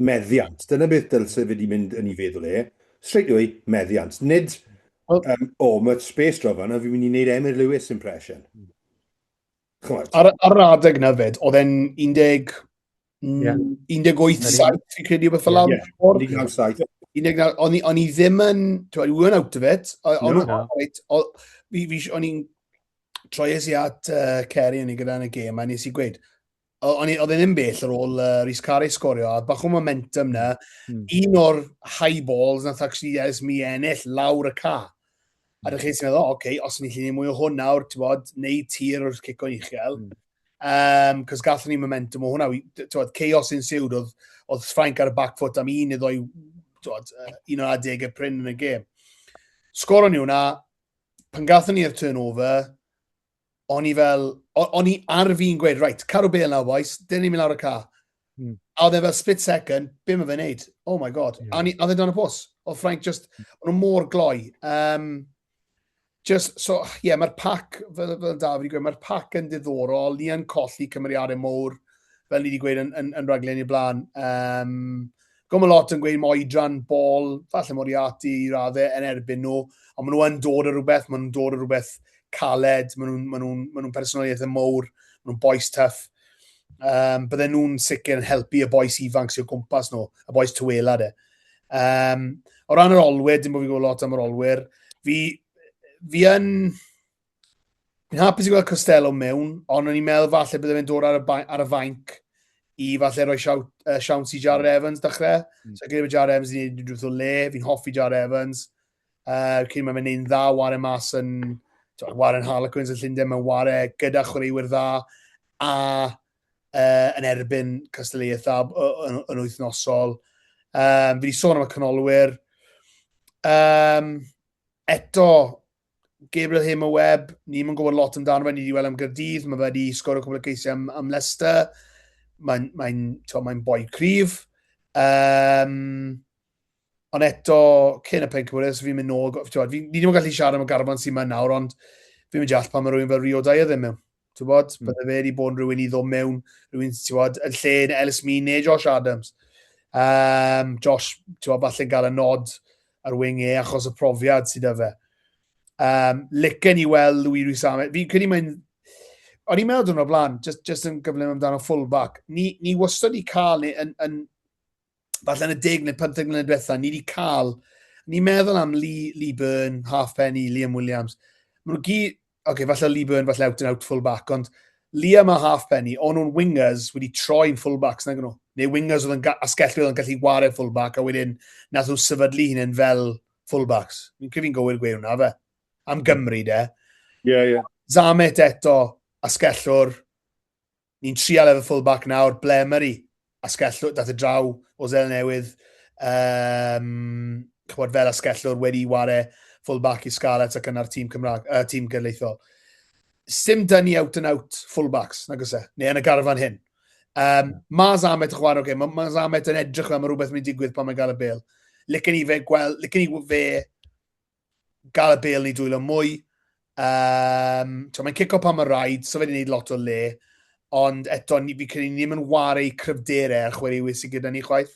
Meddiant. Dyna beth dylse fe wedi mynd yn ei feddwl e. Straight away, meddiant. Nid, um, o, oh, mae space draw fan'na, fi'n mynd i wneud Emyr Lewis impression.
Chymod? Ar, ar yr adeg na fyd, oedd e'n 11, yeah. 18 7, fi'n credu, beth fel
yeah. 19 7.
19, o'n i, o'n i ddim yn, we weren't out of it. O'n no. O'n i'n troies i at uh, Kerry yn ei gyda yn y gêm, a nes i gweud, o'n i, oedd e ddim bell ar ôl uh, Rhys Carey sgorio, a bach o momentum na. Un o'r high balls nath actually ers mi ennill lawr y ca. A dych chi'n meddwl, oce, okay, os ni'n gallu mwy o hwn nawr, ti'n bod, neud tir wrth cico'n uchel. Um, cos gallwn ni momentum o hwnna. Ti'n bod, chaos ensued, oedd, oedd Ffrainc ar y back foot am un neu ddoi, ti'n bod, un o'r adegau prin yn y gêm. Sgoron ni hwnna, pan gathon ni'r turnover, o'n i fel, o'n i ar fi'n gweud, right, cadw bêl nawr, boys, dyn ni'n mynd lawr y ca. A oedd e fel split second, be mae fe'n neud? Oh my God. Yeah. A oedd e dan y pos. Oedd Ffrainc just, o'n nhw mor gloi. Just, so, ie, yeah, mae'r pac, fel Daf wedi gweud, mae'r pac yn diddorol. Ni yn colli cymeriadau mowr, fel ni wedi gweud yn rhaglen i'r blaen. Gwm lot yn gweud mae oedran, bol, falle Moriarty i raddau yn erbyn nhw, ond maen nhw yn dod o rhywbeth, maen nhw'n dod o rhywbeth caled, maen nhw personoliaethau mowr, maen nhw'n boys tough. Bydden nhw'n sicr yn helpu y boys ifanc sy'n o gwmpas nhw, y boys tywela de. O ran yr olwyr, dim bod fi'n gwybod lot am yr olwyr, fi yn... Fi'n hapus i gweld Costello mewn, ond o'n i'n meddwl falle bydde fe'n dod ar y fainc i falle rhoi siawns i Jared Evans dechrau. So gyda Jared Evans i wneud rhywbeth o le, fi'n hoffi Jared Evans. Cyn mae'n mynd dda ware mas yn Warren Harlequins yn Llundain, mae'n ware gyda chwaraewyr dda a yn erbyn cystadleuaeth dda yn wythnosol. Fi wedi sôn am y canolwyr. Eto, Gabriel Hamer Webb, ni'n yn gwybod lot amdano fe, ni wedi weld am Gaerdydd, mae fe wedi sgorio cwbl o geisiau am Leicester. Mae'n boi cryf. Ond eto, cyn y pencampwriaeth, so fi'n mynd nôl, t'wod, ni ddim yn gallu siarad am y garfan sy'n mynd nawr, ond fi'n mynd deall pan mae rhywun fel Rio Dyer ddim mewn. Ti'n bod? Bydde fe wedi bod yn rhywun i ddod mewn, rhywun, ti'n bod, yn lle Ellis Mee neu Josh Adams. Josh, ti'n bod, falle'n gael y nod ar wing e achos y profiad sydd 'da fe. Licen i weld Louis Rees-Zammit. Fi'n credu mae'n... O'n i'n meddwl dyn o'r blaen, just yn gyflym amdano fullback. Ni wastad i cael, neu yn, falle yn y 10 neu 15 mlynedd diwetha, ni wedi cael, ni'n meddwl am Lee Byrne, Halfpenny, Liam Williams. Maen nhw gyd, oce, okay, falle Lee Byrne, falle out and out fullback, ond Liam a Halfpenny, o'n nhw'n wingers wedi troi'n fullbacks, nag nhw? Neu wingers oedd yn asgellwyr oedd yn gallu ware fullback, a wedyn nath nhw sefydlu hunain fel fullbacks. Fi'n credu fi'n gywir gweud hwnna, fe. Am Gymru, de.
Ie.
Zammit eto, asgellwr. Ni'n trial efo fullback nawr, Blair Murray, asgellwr, dath e draw o Seland Newydd, ch'mod, fel asgellwr wedi ware fullback i Scarlets ac yna'r tîm Cymraeg, tîm genedlaethol. Sim dyn ni out and out fullbacks, nag oes e, neu yn y garfan hyn. Ma Zammit yn chwarae, okay, ma Zammit yn edrych fel mae rhywbeth yn mynd i digwydd pan mae'n gael y bêl. Licen i fe gael y bêl yn ei dwylo mwy. Mae'n cico pan mae rhaid, so fe wedi gwneud lot o le. Ond eto, fi credu ni ddim yn ware cryfderau ar chwaraewyr sydd gyda ni chwaith.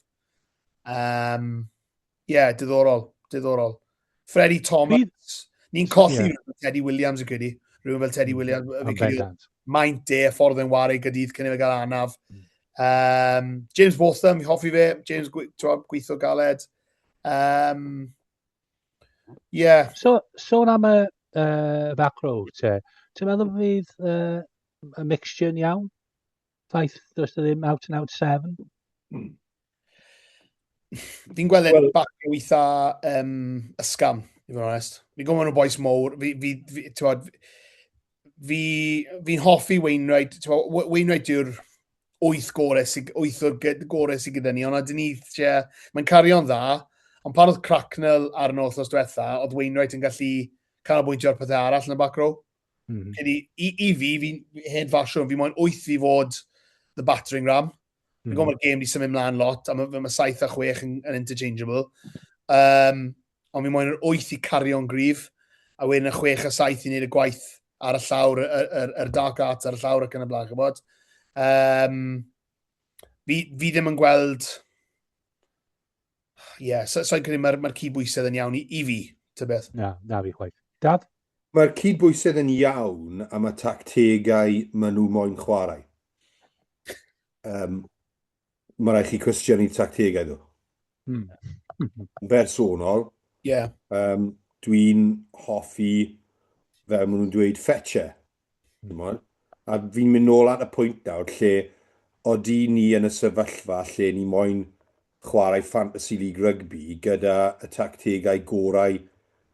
Yeah, diddorol, diddorol. Freddie Thomas, ni'n colli yeah. Teddy Williams yn credu. Rhywun fel Teddy Williams. Fi'n credu maint e, ffordd yn ware gydydd cyn i fe gael anaf. James Botham, fi hoffi fe. James gweithio galed. Yeah.
So, sôn am y back row, te, ti'n meddwl fydd y mixture yn iawn? Ffaith, does e ddim out and out seven?
Fi'n gweld e'n well, back row eitha ysgam, i fod yn onest. Fi'n gwybod nhw boys mowr. Fi, t'wod, fi'n hoffi Wainwright. T'wod, Wainwright yw'r wyth o'r gorau sydd gyda ni, ond ydyn ni, mae'n cario'n dda, ond pan oedd Cracknell arno wythnos diwetha, oedd Wainwright yn gallu canolbwyntio ar pethau arall yn y back row. I fi, fi'n hen ffasiwn, fi moyn wyth i fod the battering ram. Fi'n gwybod mae'r gêm di symud mlaen lot, a mae 7 a 6 yn interchangeable. Ond fi moyn yr 8 i cario'n gryf, a wedyn y 6 a 7 i wneud y gwaith ar y llawr, y dark arts ar y llawr ac yn y blaen, chybod. Fi ddim yn gweld... Ie, yeah, so credu mae'r cydbwysedd yn iawn i fi, ty beth.
Na, fi chwaith. Dad?
Mae'r cydbwysedd yn iawn am y tactegau maen nhw moyn chwarae. Mae rhaid chi cwestiynu tactegau nhw. Bersonol, dwi'n hoffi, fel maen nhw'n dweud, fetcher. Mm. A fi'n mynd nôl at y pwynt nawr lle odi ni yn y sefyllfa lle ni moyn chwarae Fantasy League Rugby gyda y tactegau gorau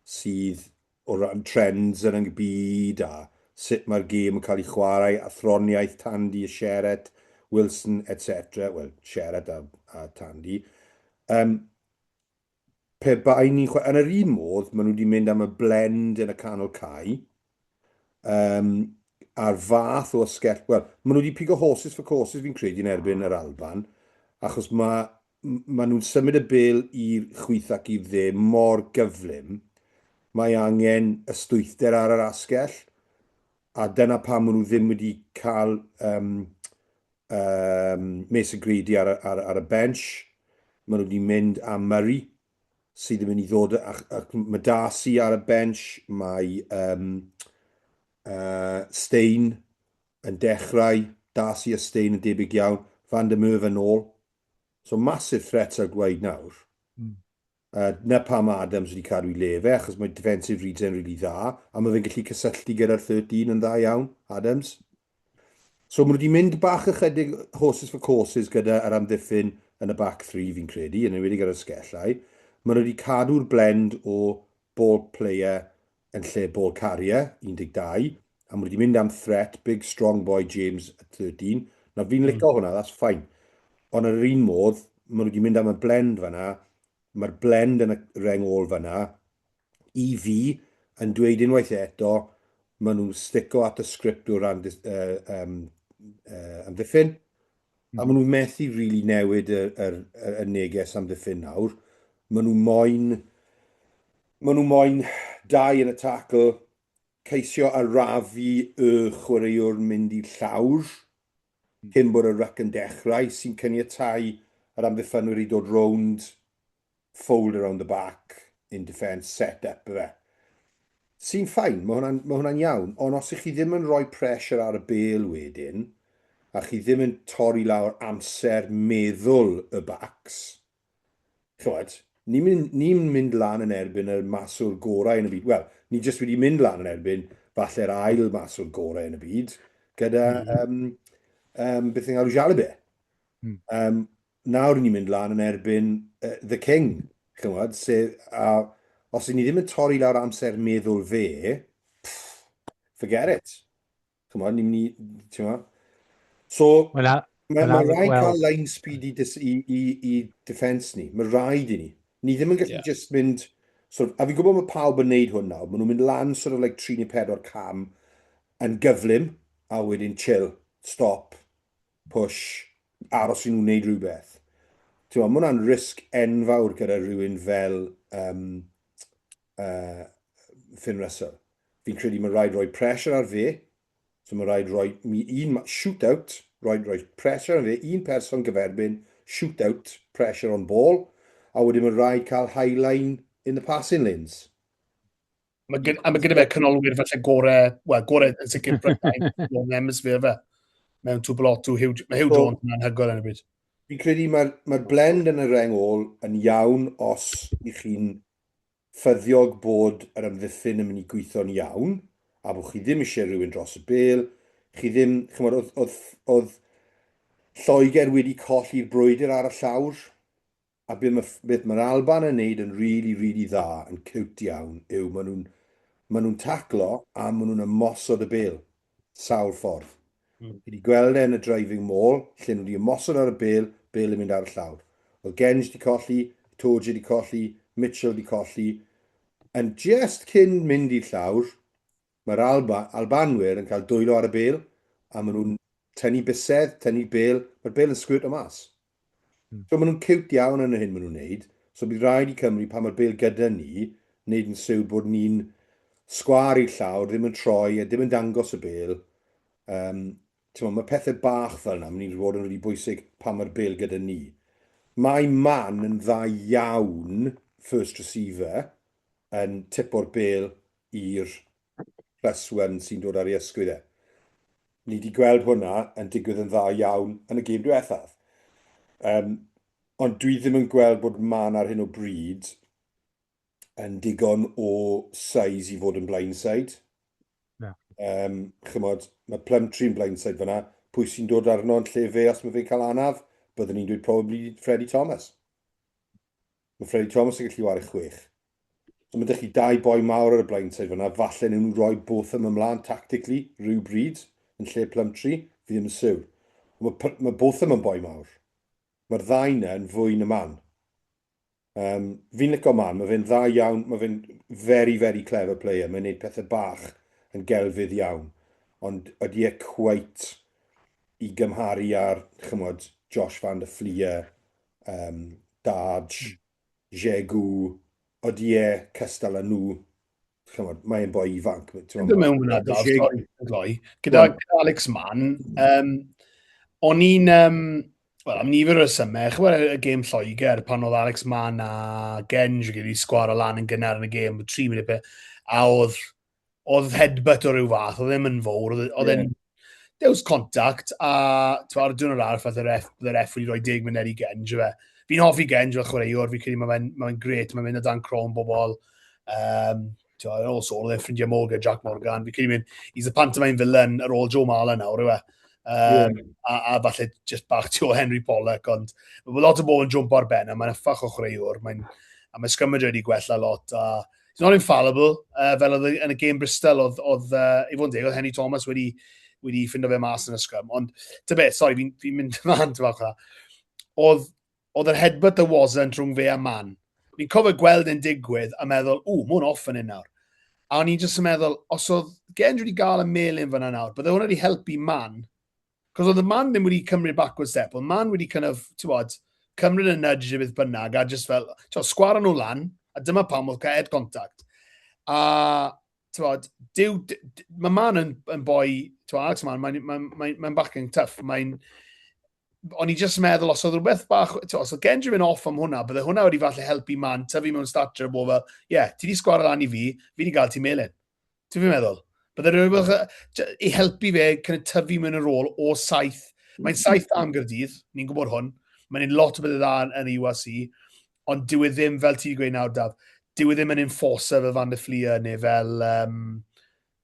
sydd o ran trends yn y byd a sut mae'r gêm yn cael ei chwarae, athroniaeth Tandy a Sheret, Wilson, etc. Wel, Sheret a Tandy. Pe bai ni'n chwarae... Yn yr un modd, maen nhw wedi mynd am y blend yn y canol cae, a'r fath o asgell... Wel, maen nhw wedi pigo horses for courses fi'n credu yn erbyn yr Alban. Achos mae ma nhw'n symud y bêl i'r chwith ac i'r dde mor gyflym, mae angen ystwythder ar yr asgell, a dyna pam maen nhw ddim wedi cael um, um, Mason Grady ar, ar, ar y bench. Maen nhw wedi mynd am Murray, sydd yn mynd i ddod, ac, ac mae Darcy ar y bench, mae um, Steyn yn dechrau, Darcy a Steyn yn debyg iawn, Van der Merwe yn ôl. So massive threat ar gwaed nawr. Na pam mae Adams wedi cadw i le fe, achos mae defensive reads e'n rili dda, a mae fe'n gallu cysylltu gyda'r 13 yn dda iawn, Adams. So maen nhw wedi mynd bach ychydig horses for courses gyda yr amddiffyn yn y back three fi'n credu, yn enwedig ar y sgellau. Maen nhw wedi cadw'r blend o ball player yn lle ball carrier, 12, a maen nhw wedi mynd am threat, big strong boy James at 13. Na fi'n licio hwnna, that's fine. Ond ar yr un modd, maen nhw wedi mynd am y blend fanna, mae'r blend yn y reng ôl fanna, i fi, yn dweud unwaith eto, maen nhw'n stico at y sgript o ran uh, um, amddiffyn, a maen nhw'n methu really newid y, y, y, y neges amddiffyn nawr. Maen nhw moyn, maen nhw moyn dau yn y tackle, ceisio arafu y chwaraewr mynd i'r llawr cyn bod y ruck yn dechrau, sy'n caniatáu yr amddiffynwyr i dod rownd, fold around the back in defence, set up ife. Sy'n fine, mae hwnna'n ma hwnna iawn, ond os ych chi ddim yn rhoi pressure ar y bêl wedyn, a chi ddim yn torri lawr amser meddwl y backs, chymod, ni'n mynd, ni mynd lan yn erbyn y maswr gorau yn y byd. Wel, ni jyst wedi mynd lan yn erbyn falle'r ail maswr gorau yn y byd, gyda, beth yng nghalw Jalibert. Nawr ni'n mynd lan yn erbyn The King, chymod, sef, a os ni ddim yn torri lawr amser meddwl fe, pff, forget it. Chymod, ni'n mynd i, ti'n gwybod? So,
Wel,
mae ma rhaid cael line speed i, i, i, i defence ni. Mae rhaid i ni. Ni ddim yn gallu just mynd, sort of, a fi'n gwybod mae pawb yn neud hwn nawr, maen nhw'n mynd lan sort of like 3 neu 4 cam yn gyflym, a wedyn chill, stop, push, aros i nhw wneud rhywbeth. Ti'n gwybod, mae hwnna'n risg enfawr gyda rhywun fel Finn Russell. Fi'n credu mae rhaid rhoi pressure ar fe, so mae rhaid rhoi un shootout, rhaid rhoi pressure ar fe, un person gyferbyn, shootout, pressure on ball, a wedyn mae rhaid cael high line in the passing lanes.
A mae gyda fe canolwyr falle gore, wel, gore yn sicr Brydain, Lone Hemisphere fe. Mewn Tuipulotu, Hugh, mae Hugh Jones yn anhygoel yn y bryd.
Fi'n credu mae'r mae blend yn y reng ôl yn iawn os i chi'n ffyddiog bod yr amddiffyn yn mynd i gweithio'n iawn, a bod chi ddim eisiau rhywun dros y bêl. Chi ddim, chymod, oedd, oedd, oedd Lloegr wedi colli'r brwydr ar y llawr, a beth mae, beth mae'r Alban yn neud yn really, really dda, yn cute iawn, yw maen nhw'n maen nhw'n taclo a maen nhw'n ymosod y bêl, sawl ffordd. Fi wedi gweld e yn y driving maul, lle nhw wedi ymosod ar y bêl, bêl yn mynd ar y llawr. Oedd Genge wedi colli, Itoje wedi colli, Mitchell wedi colli. And just cyn mynd i'r llawr, mae'r Alba, Albanwyr yn cael dwylo ar y bêl, a maen nhw'n tynnu bysedd, tynnu bêl, mae'r bêl yn squirt o mas. So maen nhw'n cute iawn yn yr hyn maen nhw'n neud. So bydd rhaid i Cymru, pan mae'r bêl gyda ni, wneud yn siwr bod ni'n sgwâr i'r llawr, ddim yn troi a ddim yn dangos y bêl. Um, mae pethau bach fel yna, mynd i fod yn rili bwysig pan mae'r bêl gyda ni. Mae Man yn dda iawn, first receiver, yn tipo'r bêl i'r plus one sy'n dod ar ei ysgwydd e. Ni wedi gweld hwnna yn digwydd yn dda iawn yn y gêm diwethaf. Ond dwi ddim yn gweld bod Man ar hyn o bryd yn digon o size i fod yn blindside.
Na.
Chymod, mae Plumtree yn blindside fyna. Pwy sy'n dod arno yn lle fe os mae fe'n cael anaf? Byddwn ni'n dweud probably Freddie Thomas. Mae Freddie Thomas yn gallu ware 6. So mae 'da chi dau boi mawr ar y blindside fyna, falle nhw'n rhoi Botham ymlaen tactically rhyw bryd yn lle Plumtree, fi ddim yn siwr. Ond mae, mae Botham yn boi mawr. Mae'r ddau yna yn fwy na Man. Fi'n licio Man, mae fe'n dda iawn, mae fe'n very, very clever player, mae'n gwneud pethau bach yn gelfydd iawn. Ond ydy e quite i gymharu ar, chymod, Josh van der Flier, um, Darge, Jegou, odi e cystal â nhw? Chymod, mae'n boi ifanc.
Dwi'n mewn hwnna, Daf, sori, gloi. Gyda, gyda Alex Mann, um, o'n i'n, um, wel, am nifer o resymau, chymod y gêm Lloegr, pan oedd Alex Mann a Genge wedi sgwaro lan yn gynnar yn y gêm, 3 munud pe, a oedd oedd headbutt o ryw fath, oedd ddim yn fawr, oedd e'n yeah. There was contact, a ti'n ar y diwrnod arall, fath y ref, y ref wedi rhoi 10 munud i Genge, fe. Fi'n hoffi Genge fel chwaraewr, fi'n credu mae'n ma gret, mae'n mynd o dan cron bobl. Um, ti'n also, oedd e'n ffrindiau mowr gyda Jack Morgan. Fi'n credu mynd, he's a pantomime villain ar ôl Joe Marler nawr, yw e. Um, yeah. a, a falle just bach tu o Henry Pollock, ond mae lot o bobl yn jump ar ben, a mae'n ffach o chwaraewr, mae'n, a mae scrimmage wedi gwella lot, a he's not infallible, uh, fel oedd yn y game Bristol, oedd, oedd uh, i fod yn deg, oedd Henry Thomas wedi, wedi ffindo fe mas yn y scrum, ond, ty beth, sorry, fi'n fi mynd fan, ty bach oedd, oedd yr headbutt that wasn't rhwng fe a Man. Fi'n cofio gweld e'n digwydd a meddwl, ww, mae hwn off yn hyn nawr. A o'n i'n jyst yn meddwl, os oedd Genge wedi gael y melyn fyna nawr, bydde hwnna wedi helpu Man. Cos oedd y Man ddim wedi cymryd backward step, oedd Man wedi kind of, ti'n bod, cymryd y nudge neu beth bynnag, a just fel, ti'n bod, sgwaro nhw lan, a dyma pam oedd cael head contact. A, ti'n bod, dyw, mae Man yn, yn boi, ti'n bod, Alex Man, mae'n mae, mae, mae bachgen tough, mae'n, o'n i jyst meddwl, os oedd rhywbeth bach, ti'n os oedd Genge yn off am hwnna, bydde hwnna wedi falle helpu Man tyfu mewn stature bod fel, ie, yeah, ti di sgwaro lan i fi, fi di gael ti melyn. Ti'n fi'n meddwl? Bydde rhywbeth i helpu fe kind of tyfu mewn y rôl o saith. Mae'n saith am Gyrdydd, ni'n gwybod hwn. Mae'n un lot o bethau dda yn, yn y URC, ond dyw e ddim, fel ti'n gweud nawr, Daf, dyw e ddim yn enforcer fel Van der Flier neu fel, um,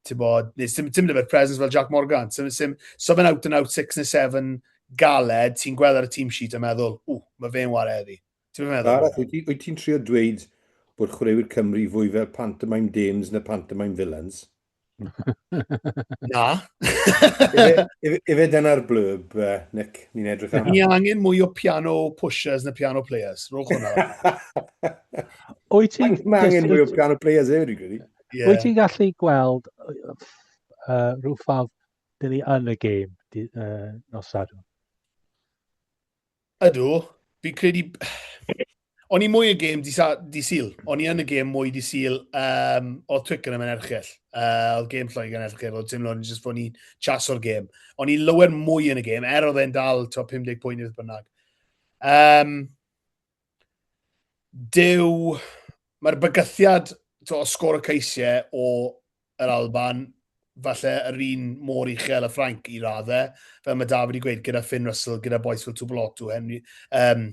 ti'n bod, neu sim, sim dyfer presence fel Jack Morgan. Sim, sim, so fe'n out and out 6 neu 7 galed, ti'n gweld ar y team sheet a meddwl, ww, mae fe'n ware heddi. Ti'n meddwl?
Gareth, wyt ti, wyt ti'n trio dweud bod chwaraewyr Cymru fwy fel pantomime dames na pantomime villains?
Na.
Ife, ife, ife dyna'r blurb, uh, Nick, ni'n edrych am?
Ni angen mwy o piano pushers na piano players. Rhowch hwnna.
Wyt ti'n...
Mae angen mwy o piano players hefyd, dwi'n credu.
Yeah.
Wyt ti'n gallu gweld uh, rhyw ffordd dyn ni yn y gêm di, uh, nos Sadwrn?
Ydw, fi'n credu... O'n i mwy y gêm di, di Sul. O'n i yn y gêm mwy di Sul. Um, oedd Twickenham yn erchyll. Uh, oedd gêm Lloegr yn erchyll. Oedd teimlo o'n just fod ni'n chaso'r gêm. O'n i lower mwy yn y gêm, er oedd e'n dal 50 pwynt neu beth bynnag. Um, Dyw... Mae'r bygythiad to, o sgôr y ceisiau o yr Alban, falle yr un mor uchel y Ffrainc i raddau, fel mae David wedi gweud, gyda Finn Russell, gyda boys fel Tupelotu, Henry, um,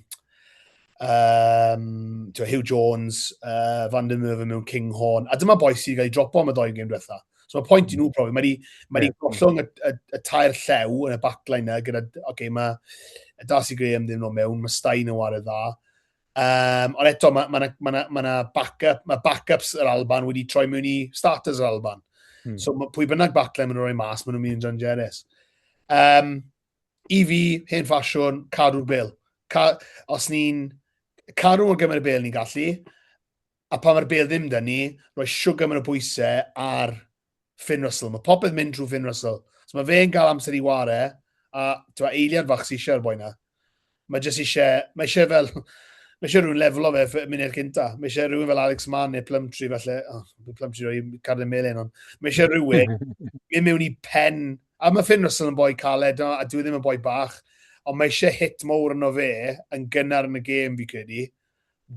um, Hugh Jones, uh, Van der Merwe mewn Kinghorn, a dyma boys sydd wedi cael ei dropo am y ddoi gêm diwetha. So mae pwynt i nhw profi, mae wedi mae yeah. gollwng y, y, y tair llew yn y backline na, gyda, oce, okay, mae Darcy Graham ddim yn mewn, mae Stein yn wario dda. Um, ond eto, mae ma ma ma ma ma backup, mae backups yr Alban wedi troi mewn i starters yr Alban. Hmm. So mae pwy bynnag backline maen nhw'n rhoi mas, maen nhw'n mynd yn dangerous. Um, I fi, hen ffasiwn, cadw'r bel. Ca os ni'n cadw mor gymaint y bel ni'n gallu, a pan mae'r bel ddim dyn ni, rhoi siwgr mewn y bwysau ar Finn Russell. Mae popeth mynd drwy Finn Russell. So mae fe'n gael amser i ware, a tywa, eiliad fach sy'n eisiau'r boi na. Mae jyst eisiau, mae eisiau fel, mae eisiau rhywun leflo fe munud cynta. Mae eisiau rhywun fel Alex Mann neu Plumtree falle, oh, Plumtree roi cardyn melyn, ond mae eisiau rhywun mynd mewn i pen, a mae Finn Russell yn boi caled, a dwi e ddim yn boi bach, ond mae eisiau hit mowr yno fe yn gynnar yn y gêm fi credu,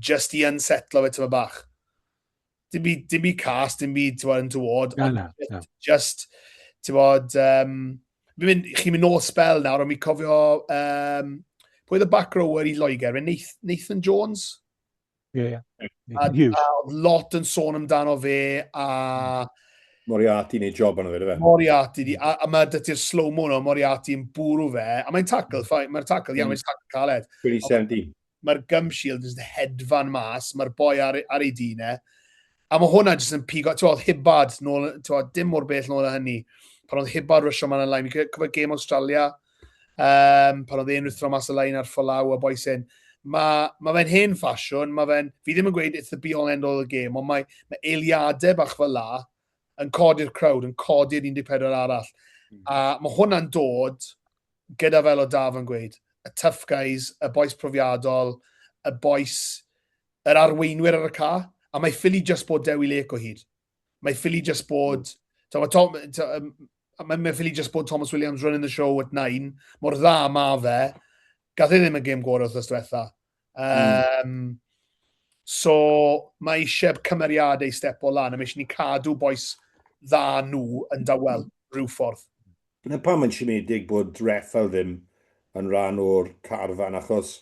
just i unsetlo fe tyma bach. Dim byd, dim byd cas, dim byd, ti'n bod, yn tywod.
Na, na, na.
Just, ti'n bod, um, mynd, chi'n mynd nôl spel nawr, ond mi cofio, um, pwy oedd y back rower i Loegr? Fe Nathan Jones?
Ie, yeah, ie.
Yeah. A, a lot yn sôn amdano fe, a...
Moriarty neu job arno fe, dy fe?
Moriarty, di, a, a mae dyti'r slow-mo no, Moriarty yn bwrw fe, a mae'n tackle, fine, mae'r tackle, iawn, mm. mae'n tackle caled.
2017
mae'r gum shield yn hedfan mas, mae'r boi ar, ar ei dyn e, a mae hwnna jyst yn pigo, ti'n oedd Hibbard, nôl, ti'n dim mor bell nôl â hynny, pan oedd Hibbard rysio man y line, fi'n cofio gêm Australia, um, pan oedd e'n rhuthro mas y line ar Folau a boys hyn, mae ma fe'n hen ffasiwn, mae fe'n, fi ddim yn gweud it's the be all end all the game, ond mae, mae eiliadau bach fel la yn codi'r crowd, yn codi'r 14 arall. Mm. A mae hwnna'n dod gyda fel o Daf yn gweud, y tough guys, y boys profiadol, y boys, yr arweinwyr ar y ca, a mae ffili just bod Dewi Lake o hyd. Mae ffili just bod... Mae Tom, mae, mae ffili just bod Thomas Williams running the show at 9, mor dda ma fe, gath e ddim y gêm gorau wrth diwetha. So, mae eisiau cymeriadau step o lan, a mae eisiau ni cadw boys dda nhw yn dawel, rhyw ffordd.
Na pam mae'n siomedig bod Reffel ddim yn rhan o'r carfan, achos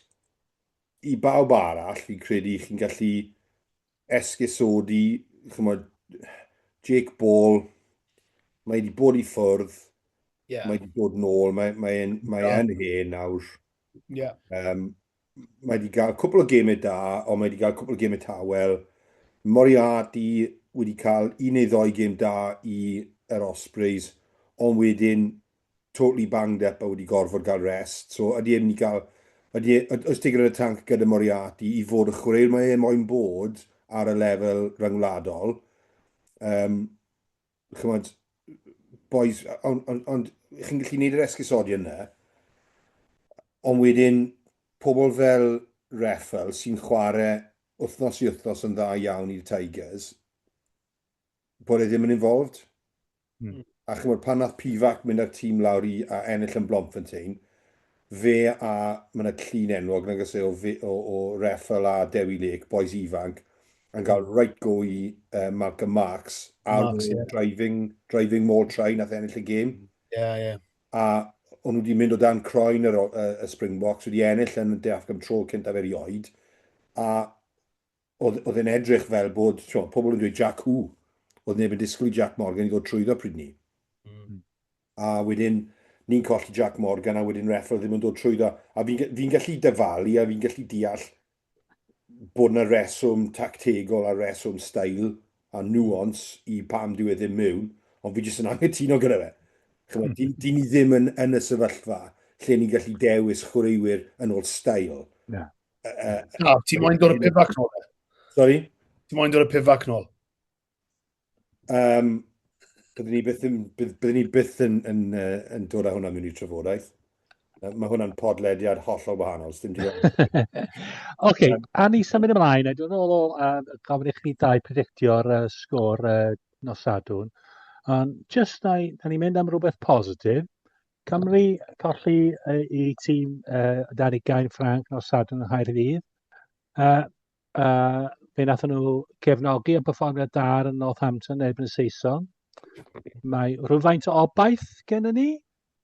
i bawb arall, fi'n credu chi'n gallu esgusodi, chymod, Jake Ball, mae wedi bod i ffwrdd, mae wedi dod nôl, mae'n mae, mae yeah. hen nawr. Mae wedi cael cwpl o gemau da, ond mae wedi cael cwpl o gemau tawel. Moriarty wedi cael un neu ddoi gêm da i yr Ospreys, ond wedyn totally banged up a wedi gorfod gael rest. So ydy e'n mynd i gael... Ydy, e, oes digon yn y tanc gyda Moriarty i fod y chwaraewr mae e moyn bod ar y lefel ryngwladol. Um, chymod, boys, ond on, on, chi'n gallu gwneud yr esgusodi yna, ond wedyn pobl fel Reffel sy'n chwarae wythnos i wythnos yn dda iawn i'r Tigers, bod e ddim yn involved. A chymod, pan nath Pivac mynd â'r tîm lawr i a ennill yn Bloemfontein, fe a, mae yna llun enwog, nag oes e, o, o, o Reffel a Dewi Lake, boys ifanc, yn cael right go i Malcolm Marx ar Marx, yeah. driving, driving maul try nath ennill y gêm.
Yeah.
A o'n nhw wedi mynd o dan croen yr, y, y Springboks, wedi ennill yn De Affrica am tro cyntaf erioed, a oedd, oedd e'n edrych fel bod, tio, pobl yn dweud Jack who? Oedd neb yn disgwyl i Jack Morgan i ddod trwyddo pryd ni. A wedyn, ni'n colli Jack Morgan a wedyn Reffel ddim yn dod trwyddo. A fi'n fi gallu dyfalu a fi'n gallu deall bod yna reswm tactegol a reswm stael a nuance i pam dyw e ddim mewn, ond fi jyst yn anghytuno gyda fe. Chymod, dyn, dyn ni ddim yn, yn y sefyllfa lle ni'n gallu dewis chwaraewyr yn ôl stael.
Yeah.
Na, ti moyn dod y Pivac nôl?
Sorry?
Ti moyn dod y Pivac nôl?
Byddwn ni byth yn, byddwn ni byth yn, yn, yn, yn dod â hwnna mewn i trafodaeth. Mae hwnna'n podlediad hollol wahanol, dim digon.
Oce, a ni symud ymlaen, a dwi'n ôl o uh, gofyn i chi dau predictio'r uh, sgôr uh, nos Sadwrn. Ond just na, na ni'n mynd am rhywbeth positif. Cymru colli uh, i tîm uh, dan ugain Ffranc nos Sadwrn yng Nghaerdydd. Uh, uh, fe nath nhw gefnogi y perfformiad da ar y Northampton erbyn y Saeson. Mae rhywfaint o obaith gennym ni.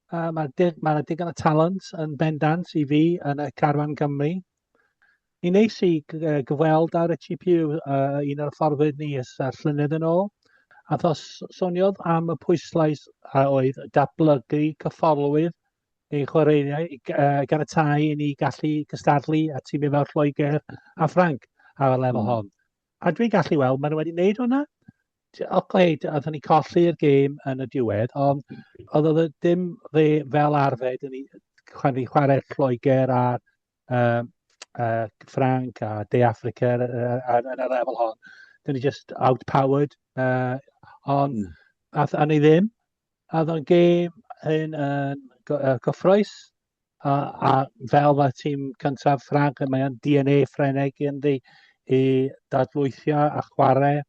Uh, mae ma yna digon o talent yn bendant i fi yn y carfan Cymru. Ni neis i gyfweld ar y GPU, uh, un o'r fforddwyr ni ys uh, llynedd yn ôl. A thos soniodd am y pwyslais a oedd datblygu cyfforddwydd neu chwaraewyr i uh, ganiatáu i ni gallu cystadlu a tîmau fel Lloegr a Ffranc ar y lefel hon. A dwi'n gallu weld, maen nhw wedi gwneud hwnna. Oce, okay, oedden ni colli'r gêm yn y diwedd, ond oedd oedd dim fe fel arfer, dyn ni chwarae Lloegr a uh, uh, Ffranc a De Affrica uh, yn y lefel hon. Dyn ni just outpowered, uh, ond mm. a, a ni ddim. A oedd o'n gêm hyn yn uh, gyffroes, a, a fel mae tîm cyntaf Ffranc, mae o'n DNA Ffrengig ynddi i dadlwythio a chwarae.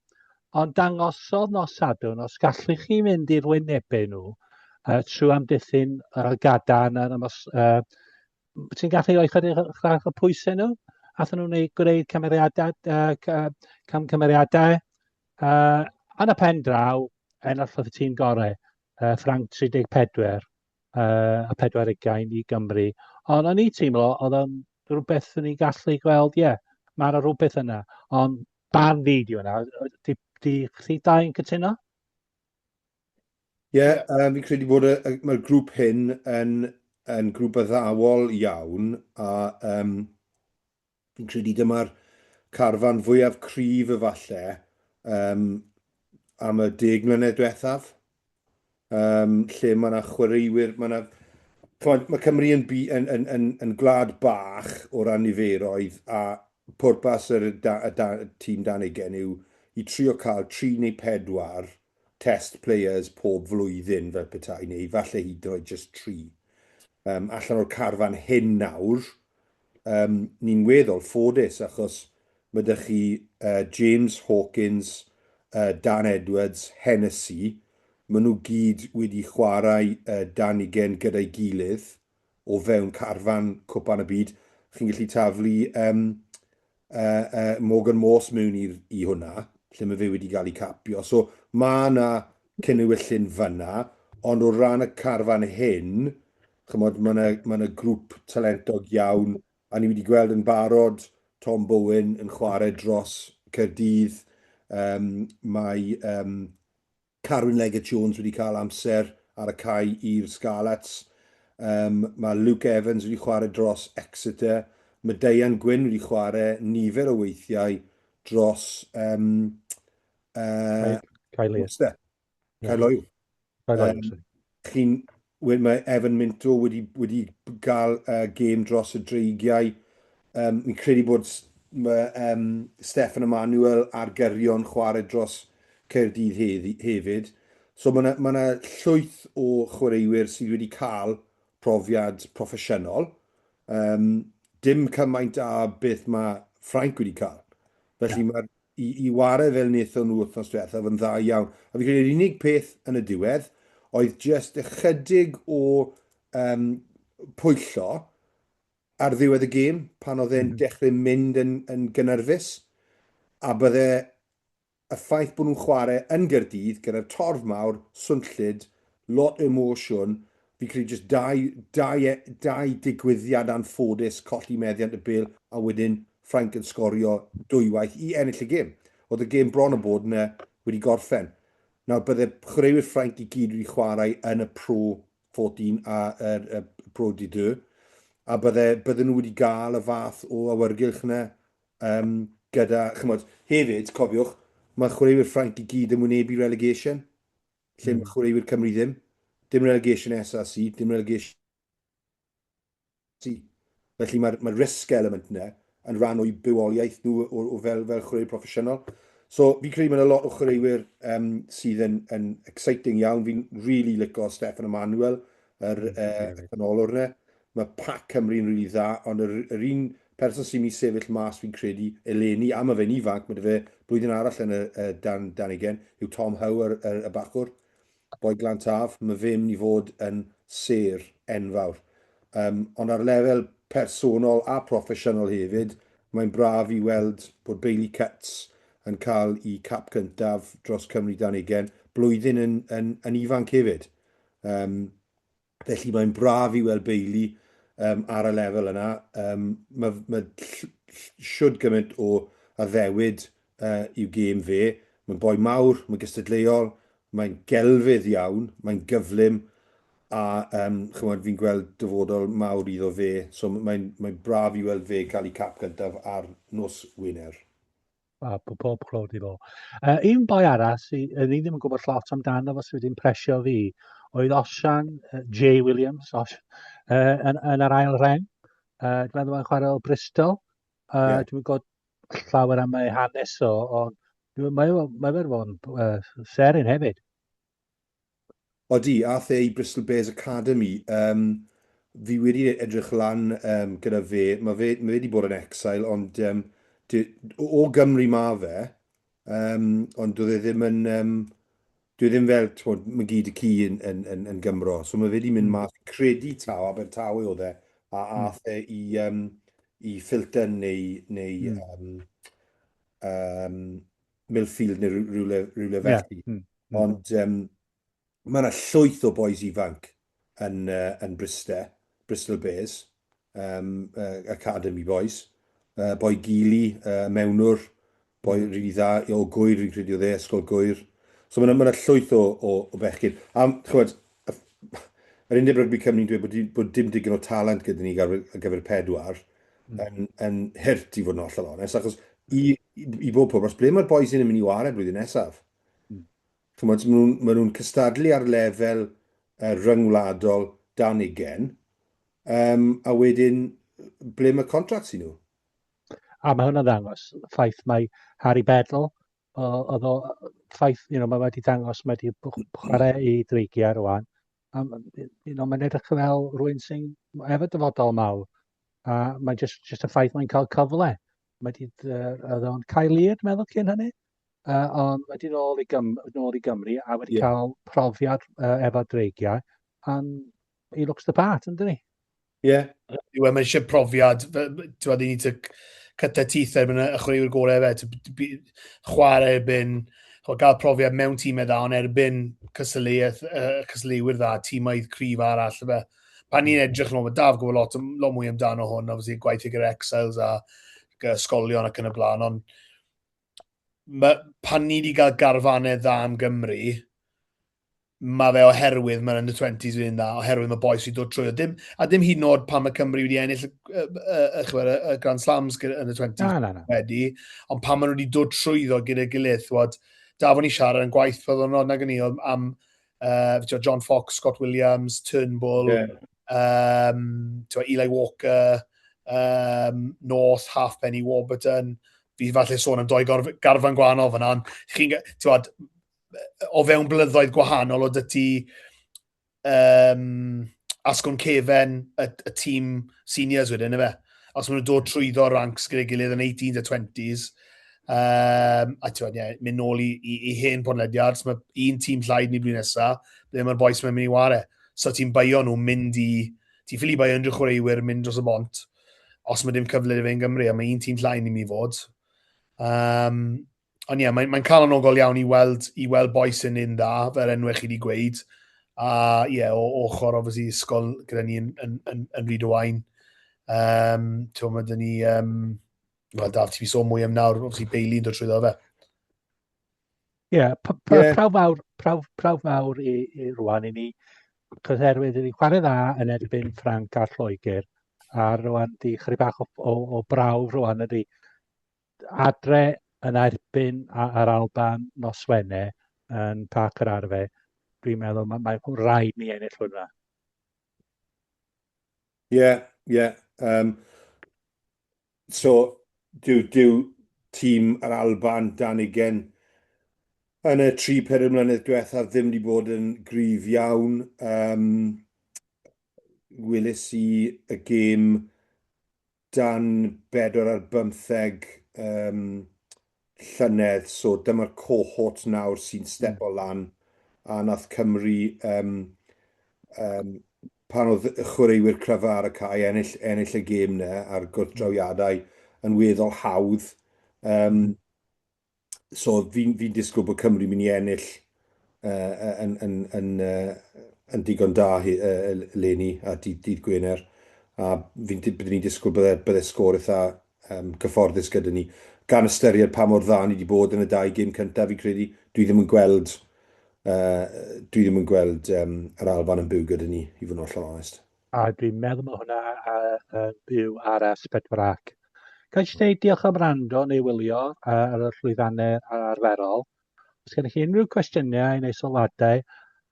Ond dangosodd nos Sadwrn, os gallwch chi fynd i'r wynebau nhw uh, trwy amddiffyn uh, gadarn yr ymos, uh, ti'n gallu rhoi chydig bach o pwysau nhw. Athyn nhw'n gwneud, gwneud cymeriadau, uh, camgymeriadau. Uh, yn y pen draw, enillodd y tîm gorau, uh, Ffranc 34 uh, a 40 i Gymru. Ond o'n i teimlo, oedd o'n rhywbeth o'n i'n gallu gweld, ie, yeah, mae yna rhywbeth yna. Ond barn fi di hwnna. Di, di chi dau'n cytuno?
Ie, yeah, um, fi'n credu bod y, y, mae'r grŵp hyn yn, yn grŵp addawol iawn a um, fi'n credu dyma'r carfan fwyaf cryf efalle um, am y 10 mlynedd diwethaf. Um, lle mae yna chwaraewyr, mae yna... Ch'mod, mae Cymru yn, yn, yn, yn, yn gwlad bach o ran niferoedd a pwrpas yr da, y da, tîm dan ugain yw i trio cael 3 neu 4 test players pob flwyddyn fel petai, neu falle hyd yn oed just 3. Um, allan o'r carfan hyn nawr, um, ni'n weddol ffodus achos mae 'da chi uh, James Hawkins, uh, Dan Edwards, Hennessy, maen nhw gyd wedi chwarae uh, dan ugen gyda'i gilydd o fewn carfan Cwpan y Byd. Chi'n gallu taflu um, uh, uh, Morgan Morse mewn i, i hwnna, lle mae fe wedi cael ei capio. So mae yna cynewyllyn fyna, ond o ran y carfan hyn, chymod, mae yna ma yna grŵp talentog iawn, a ni wedi gweld yn barod Tom Bowen yn chwarae dros Caerdydd, um, mae um, Carwyn Leggett Jones wedi cael amser ar y cae i'r Scarlets. Um, mae Luke Evans wedi chwarae dros Exeter. Mae Deian Gwyn wedi chwarae nifer o weithiau dros um,
Caerloyw.
Caerloyw. Um, chi'n mae Evan Minto wedi, wedi gael uh, gêm dros y dreigiau. Um, fi'n credu bod mae, um, Steffan Emanuel ar gyrion chwarae dros Caerdydd hefyd. So mae yna ma llwyth o chwaraewyr sydd wedi cael profiad proffesiynol. Um, dim cymaint â beth mae Ffrainc wedi cael. Felly yeah. mae'r i, i ware fel wnaethon nhw wythnos diwethaf yn dda iawn. A fi'n credu'r unig peth yn y diwedd oedd jyst ychydig o um, pwyllo ar ddiwedd y gêm pan oedd e'n mm -hmm. dechrau mynd yn, yn gynyrfus a bydde y ffaith bod nhw'n chwarae yn Gyrdydd gyda'r torf mawr, swnllyd, lot o emosiwn, fi'n credu jyst dau, dau, dau digwyddiad anffodus, colli meddiant y bêl a wedyn Ffrainc yn sgorio dwywaith i ennill y gêm. Oedd y gêm bron o bod yna wedi gorffen. Nawr bydde chwaraewyr Ffrainc i gyd wedi chwarae yn y Pro 14 a yr, y Pro D2 a bydde, bydde nhw wedi gael y fath o awyrgylch yna um, gyda, chymod, hefyd, cofiwch, mae chwaraewyr Ffrainc i gyd yn wynebu relegation, lle mm. mae chwaraewyr Cymru ddim. Dim relegation SRC, dim relegation Felly mae'r mae risk element yna yn rhan o'u bywoliaeth nhw o, o fel, fel chwaraewyr proffesiynol. So fi'n credu mae'n lot o chwaraewyr um, sydd yn, yn exciting iawn. Fi'n really lico Steffan Emanuel, yr uh, canolwr yna. Mae pac Cymru'n really dda, ond yr, yr un person sy'n mynd i sefyll mas fi'n credu eleni, a mae fe'n ifanc, mae fe blwyddyn arall yn y, y dan, dan ugen, yw Tom Howe, yr, yr, y bachwr. Boi Glan Taf, mae fe mynd i fod yn sêr enfawr. Um, ond ar lefel personol a proffesiynol hefyd, mae'n braf i weld bod Bailey Cutts yn cael ei cap cyntaf dros Cymru dan ugen, blwyddyn yn, yn, yn ifanc hefyd. Um, felly mae'n braf i weld Bailey um, ar y lefel yna. Um, mae, mae siwd gymaint o addewid uh, i'w gêm fe. Mae'n boi mawr, mae'n gystadleuol, mae'n gelfydd iawn, mae'n gyflym, a um, chymod, fi'n gweld dyfodol mawr iddo fe. So mae'n mae braf i weld fe cael ei cap gyntaf ar nos Wener.
A pob clod i fo. Uh, un boi arall, sy, ni ddim yn gwybod lot amdano fo sydd wedi impresio fi, oedd Osian uh, J. Williams Os, uh, yn, yn yr ail reng. Uh, dwi'n meddwl mae'n chwarae o Bristol. Uh, yeah. Dwi'n gwybod llawer am ei hanes o, ond mae mae fe fod yn uh, serin hefyd.
Odi, ath e i Bristol Bears Academy. Um, fi wedi edrych lan um, gyda fe. Mae fe, mae fe wedi bod yn exile, ond um, di, o Gymru mae fe, um, ond doedd e ddim yn... Um, dwi e ddim fel, t'mod, mae gyd y ci yn, yn, yn, yn Gymro. So mae fe wedi mynd mm. mas, credu taw Abertawe oedd e, a mm. ath e i, um, i Filton neu, neu mm. um, um, Millfield neu rhywle, rhywle felly. Yeah. Mm. Mm. Ond um, mae yna llwyth o boys ifanc yn, uh, yn Bristol, Bristol Bears, um, uh, Academy Boys. Uh, boi Gili, uh, mewnwr, boi mm. rili dda, o Gwyr, fi'n credu oedd e, ysgol Gwyr. So mae yna ma llwyth o, o, o bechgyn. A, chymod, yr Undeb Rygbi Cymru'n dweud bod, bod dim digon o talent gyda ni ar gyfer pedwar mm. yn, yn hurt i fod yn hollol onest, achos i, i, i bob pwrpas, ble mae'r boys yn mynd i ware blwyddyn nesaf? Mm. Chymod, maen nhw'n ma nhw cystadlu ar lefel uh, ryngwladol dan ugen, um, a wedyn ble mae contracts i nhw?
A mae hwnna'n ddangos ffaith mae Harry Beddle, oedd o, ffaith, you know, mae wedi dangos, mae wedi chwarae i dreigiau rwan. A you know, mae'n edrych fel rhywun sy'n efo dyfodol mawr. A mae just, just y ffaith mae'n cael cyfle. Mae di, oedd o'n cael lid, meddwl, cyn hynny. Ond mae di nôl i, Gym nôl i Gymru a wedi cael profiad efo dreigiau. And he looks the part, yn dydi?
Ie. Yeah.
Yw e, mae eisiau profiad, ti'n they need to cut their teeth erbyn y chwaraewyr gorau fe, chwarae erbyn, gael profiad mewn tîmau dda, ond erbyn cystadleuaeth, cystadleuwyr dda, tîmoedd cryf arall, fe. Pan ni'n edrych yn ôl, mae Daf gwybod lot, lot mwy amdano hwn, obviously gwaith gyda Exiles a ysgolion ac yn y blaen, ond ma, pan ni wedi cael garfanau dda am Gymru, mae fe oherwydd mae'r under 20s yn dda, oherwydd mae boys wedi dod trwy. Dim, a dim hyd yn oed pan mae Cymru wedi ennill y, y, y, y, y Grand Slams yn y 20s na, na, na. wedi, ond pan maen nhw wedi dod trwyddo gyda'i gilydd, wad, da fod ni siarad yn gwaith fel o'n nag ni am John Fox, Scott Williams, Turnbull, yeah. Eli Walker, North, Halfpenny, Warburton, fi falle sôn am doi garfan gwahanol fyna, ond chi'n, ti'n o fewn blynyddoedd gwahanol o dy ti asgwrn cefen y, y tîm seniors wedyn, efe? Os maen nhw'n dod trwyddo ranks gyda'i gilydd yn 18s a 20s, a ti'n yeah, mynd nôl i, i, i hen podlediad, so mae un tîm llai ni blwyddyn nesaf, ble mae'r boys mae'n mynd i ware. So ti'n baio nhw mynd i, ti'n ffili baio unrhyw chwaraewyr mynd dros y bont, os mae dim cyfle i fe yn Gymru, a mae un tîm llai ni'n mynd i fod. Ond ie, yeah, mae'n mae calonogol iawn i weld, i weld boys yn un dda, fel enwau chi wedi gweud. A ie, yeah, o ochr, obviously, ysgol gyda ni yn, yn, yn, yn Rhyd y Wain. Um, Ti'n mae dyn ni... Um, Wel, Daf, ti'n sôn mwy am nawr, obviously, Bailey yn dod trwyddo fe.
Ie, yeah, yeah. prawf mawr, prawf, prawf mawr i, i rwan i ni, cos herwydd i ni chwarae dda yn erbyn Ffranc a Lloegr, a rwan di chydig bach o, o, o brawf rwan ydy adre yn erbyn yr Alban nos Wener yn Parc yr Arfe, dwi'n meddwl mae, mae rhaid ni ennill hwnna.
Ie, yeah, ie. Yeah. So, dyw, dyw tîm yr Alban dan ugen yn y 3-4 mlynedd diwethaf ddim wedi bod yn gryf iawn. Um, weles i y gêm dan 4 ar bymtheg um, llynedd, so dyma'r cohort nawr sy'n stepo lan, a nath Cymru, um, um, pan oedd y chwaraewyr cryfa ar y cae, ennill, ennill y gêm 'na a'r gwrthdrawiadau yn weddol hawdd. Um, so fi'n fi disgwyl bod Cymru mynd i ennill yn, yn, yn, yn digon da leni a dydd, dydd Gwener. A fi'n byddwn ni'n disgwyl bydde, bydde sgôr eitha cyfforddus gyda ni. Gan ystyried pa mor dda ni wedi bod yn y dau gêm cyntaf, fi'n credu, dwi ddim yn gweld, dwi ddim yn gweld yr Alban yn byw gyda ni, i fod yn hollol onest.
A dwi'n meddwl mae hwnna yn byw ar S4C. Ga i jyst dweud diolch am wrando neu wylio ar y llwyfannau arferol. Os gennych chi unrhyw cwestiynau neu sylwadau,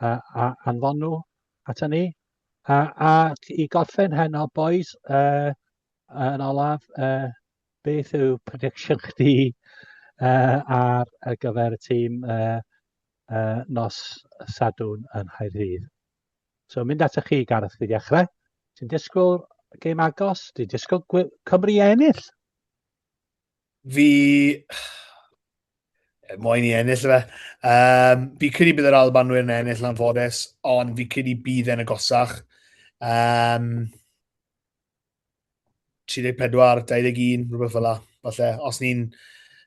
a, anfon nhw ata ni. A, ac i gorffen heno, boys, yn olaf, beth yw prediction chdi ar, ar gyfer y tîm nos Sadwrn yn Nghaerdydd? So mynd atoch chi, Gareth, i ddechrau. Ti'n disgwyl gêm agos? Ti'n disgwyl Cymru ennill?
Fi moyn i ennill fe. Um, fi credu bydd yr Albanwyr yn ennill yn anffodus, ond fi credu bydd e'n agosach. Um, 34, 21, rhywbeth fel la, falle. Os ni'n,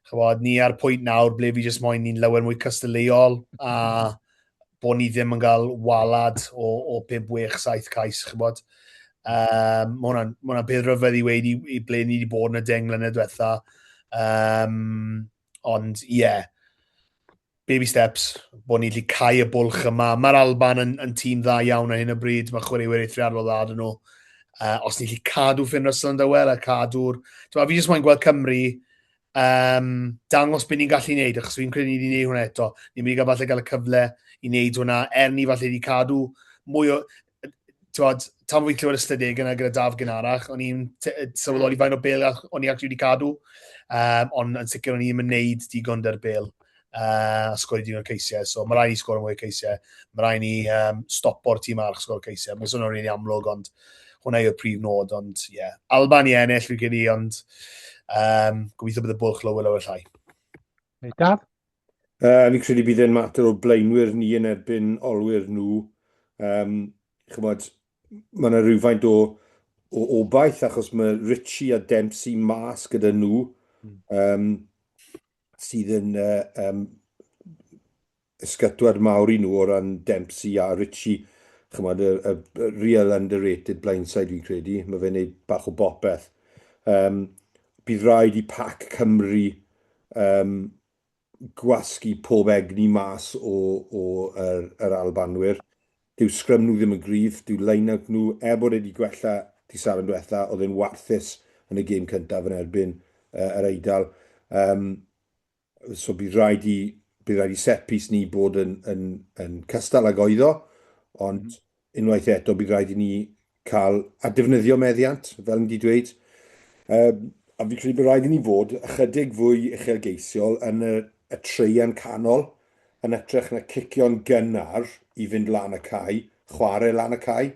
chybod, ni ar pwynt nawr ble fi jyst moyn ni'n lawer mwy cystadleuol a bod ni ddim yn cael walad o, o 5, 6, 7 cais, chybod. Um, mae hwnna'n ma hwnna peth rhyfedd i weud i, i ble ni wedi bod yn y 10 mlynedd diwetha. Um, ond ie, yeah, baby steps, bod ni'n gallu cau y bwlch yma. Mae'r Alban yn, yn tîm dda iawn ar hyn o bryd, mae chwaraewyr eithriadol dda dyn nhw. Os ni'n gallu cadw Finn Russell yn dawel a cadw'r... Fi jyst moyn gweld Cymru dangos beth ni'n gallu wneud, achos fi'n credu ni wedi gwneud hwnna eto. Ni'n mynd i gael falle gael y cyfle i wneud hwnna, er ni falle wedi cadw mwy o... Twod, tan fi'n clywed ystadegau yna gyda Daf gynharach, o'n i'n sylweddoli faint o bêl o'n i actually wedi cadw, um, ond yn sicr o'n i'n mynd wneud digon dy'r bêl. a sgori digon o ceisiau. So mae rhaid ni sgoro mwy o ceisiau. Mae rhaid ni um, stopo'r tîm arall sgoro ceisiau. Mae'n swnio'n rili amlwg, ond hwnna yw'r prif nod. Ond ie, yeah. Alban i ennill fi'n credu, ond um, gobeithio bydd y bwlch lower lower llai.
Hey, Daf?
Fi'n credu bydd e'n mater o blaenwyr ni yn erbyn olwyr nhw. Um, chymod, mae yna rhywfaint o, o obaith achos mae Ritchie a Dempsey mas gyda nhw. Um, sydd yn uh, um, ysgytwad mawr i nhw o ran Dempsey a Ritchie, chymod, y, y, y real underrated blindside fi'n credu, mae fe'n neud bach o bopeth. Um, bydd rhaid i pac Cymru um, gwasgu pob egni mas o, o yr, yr Albanwyr. Dyw sgrym nhw ddim yn gryf, dyw line-out nhw, er bod e wedi gwella dydd Sadwrn diwetha, oedd e'n warthus yn y gêm cyntaf yn erbyn uh, yr Eidal. Um, so bydd rhaid i, bydd rhaid i set piece ni bod yn, yn, yn cystal ag oedd o, ond mm. unwaith eto bydd rhaid i ni cael a defnyddio meddiant, fel ni wedi dweud. Um, a fi'n credu bod rhaid i ni fod ychydig fwy uchelgeisiol yn y, y treian canol, yn hytrach na cicio'n gynnar i fynd lan y cae, chwarae lan y cae.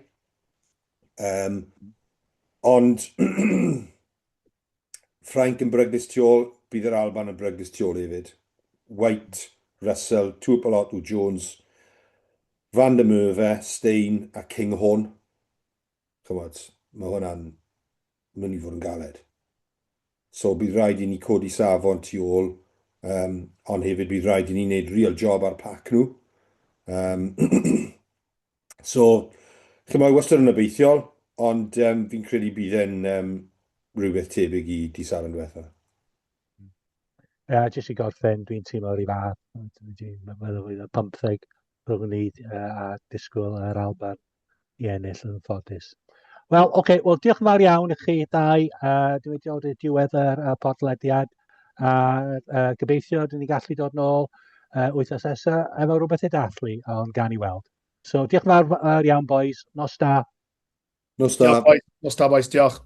Um, ond Ffrainc yn beryglus tu ôl, bydd yr Alban yn beryglus tu ôl hefyd. White, Russell, Tuipulotu, Jones, Van der Merwe, Steyn a Kinghorn. Chymod, mae hwnna'n mynd i fod yn galed. So bydd rhaid i ni codi safon tu ôl, um, ond hefyd bydd rhaid i ni wneud real job ar pac nhw. Um, so, chymod, wastad yn obeithiol, ond um, fi'n credu bydd e'n um, rhywbeth tebyg i di Sadwrn diwetha.
Ie, yeah, jyst i gorffen, dwi'n teimlo rhyw fath. Dwi'n meddwl fydd y 15 rhwng ni a disgwyl yr Alban i ennill yn ffodus. Wel, oce, okay, wel, diolch yn fawr iawn i chi dau. Uh, dwi wedi dod i diwedd yr uh, podlediad. A uh, gobeithio dyn ni gallu dod nôl uh, wythnos nesaf efo rhywbeth i dathlu, ond gan i weld. So, diolch yn fawr iawn, boys. Nos da.
Nos da.
Diolch, boys. Nos da, boys. Diolch.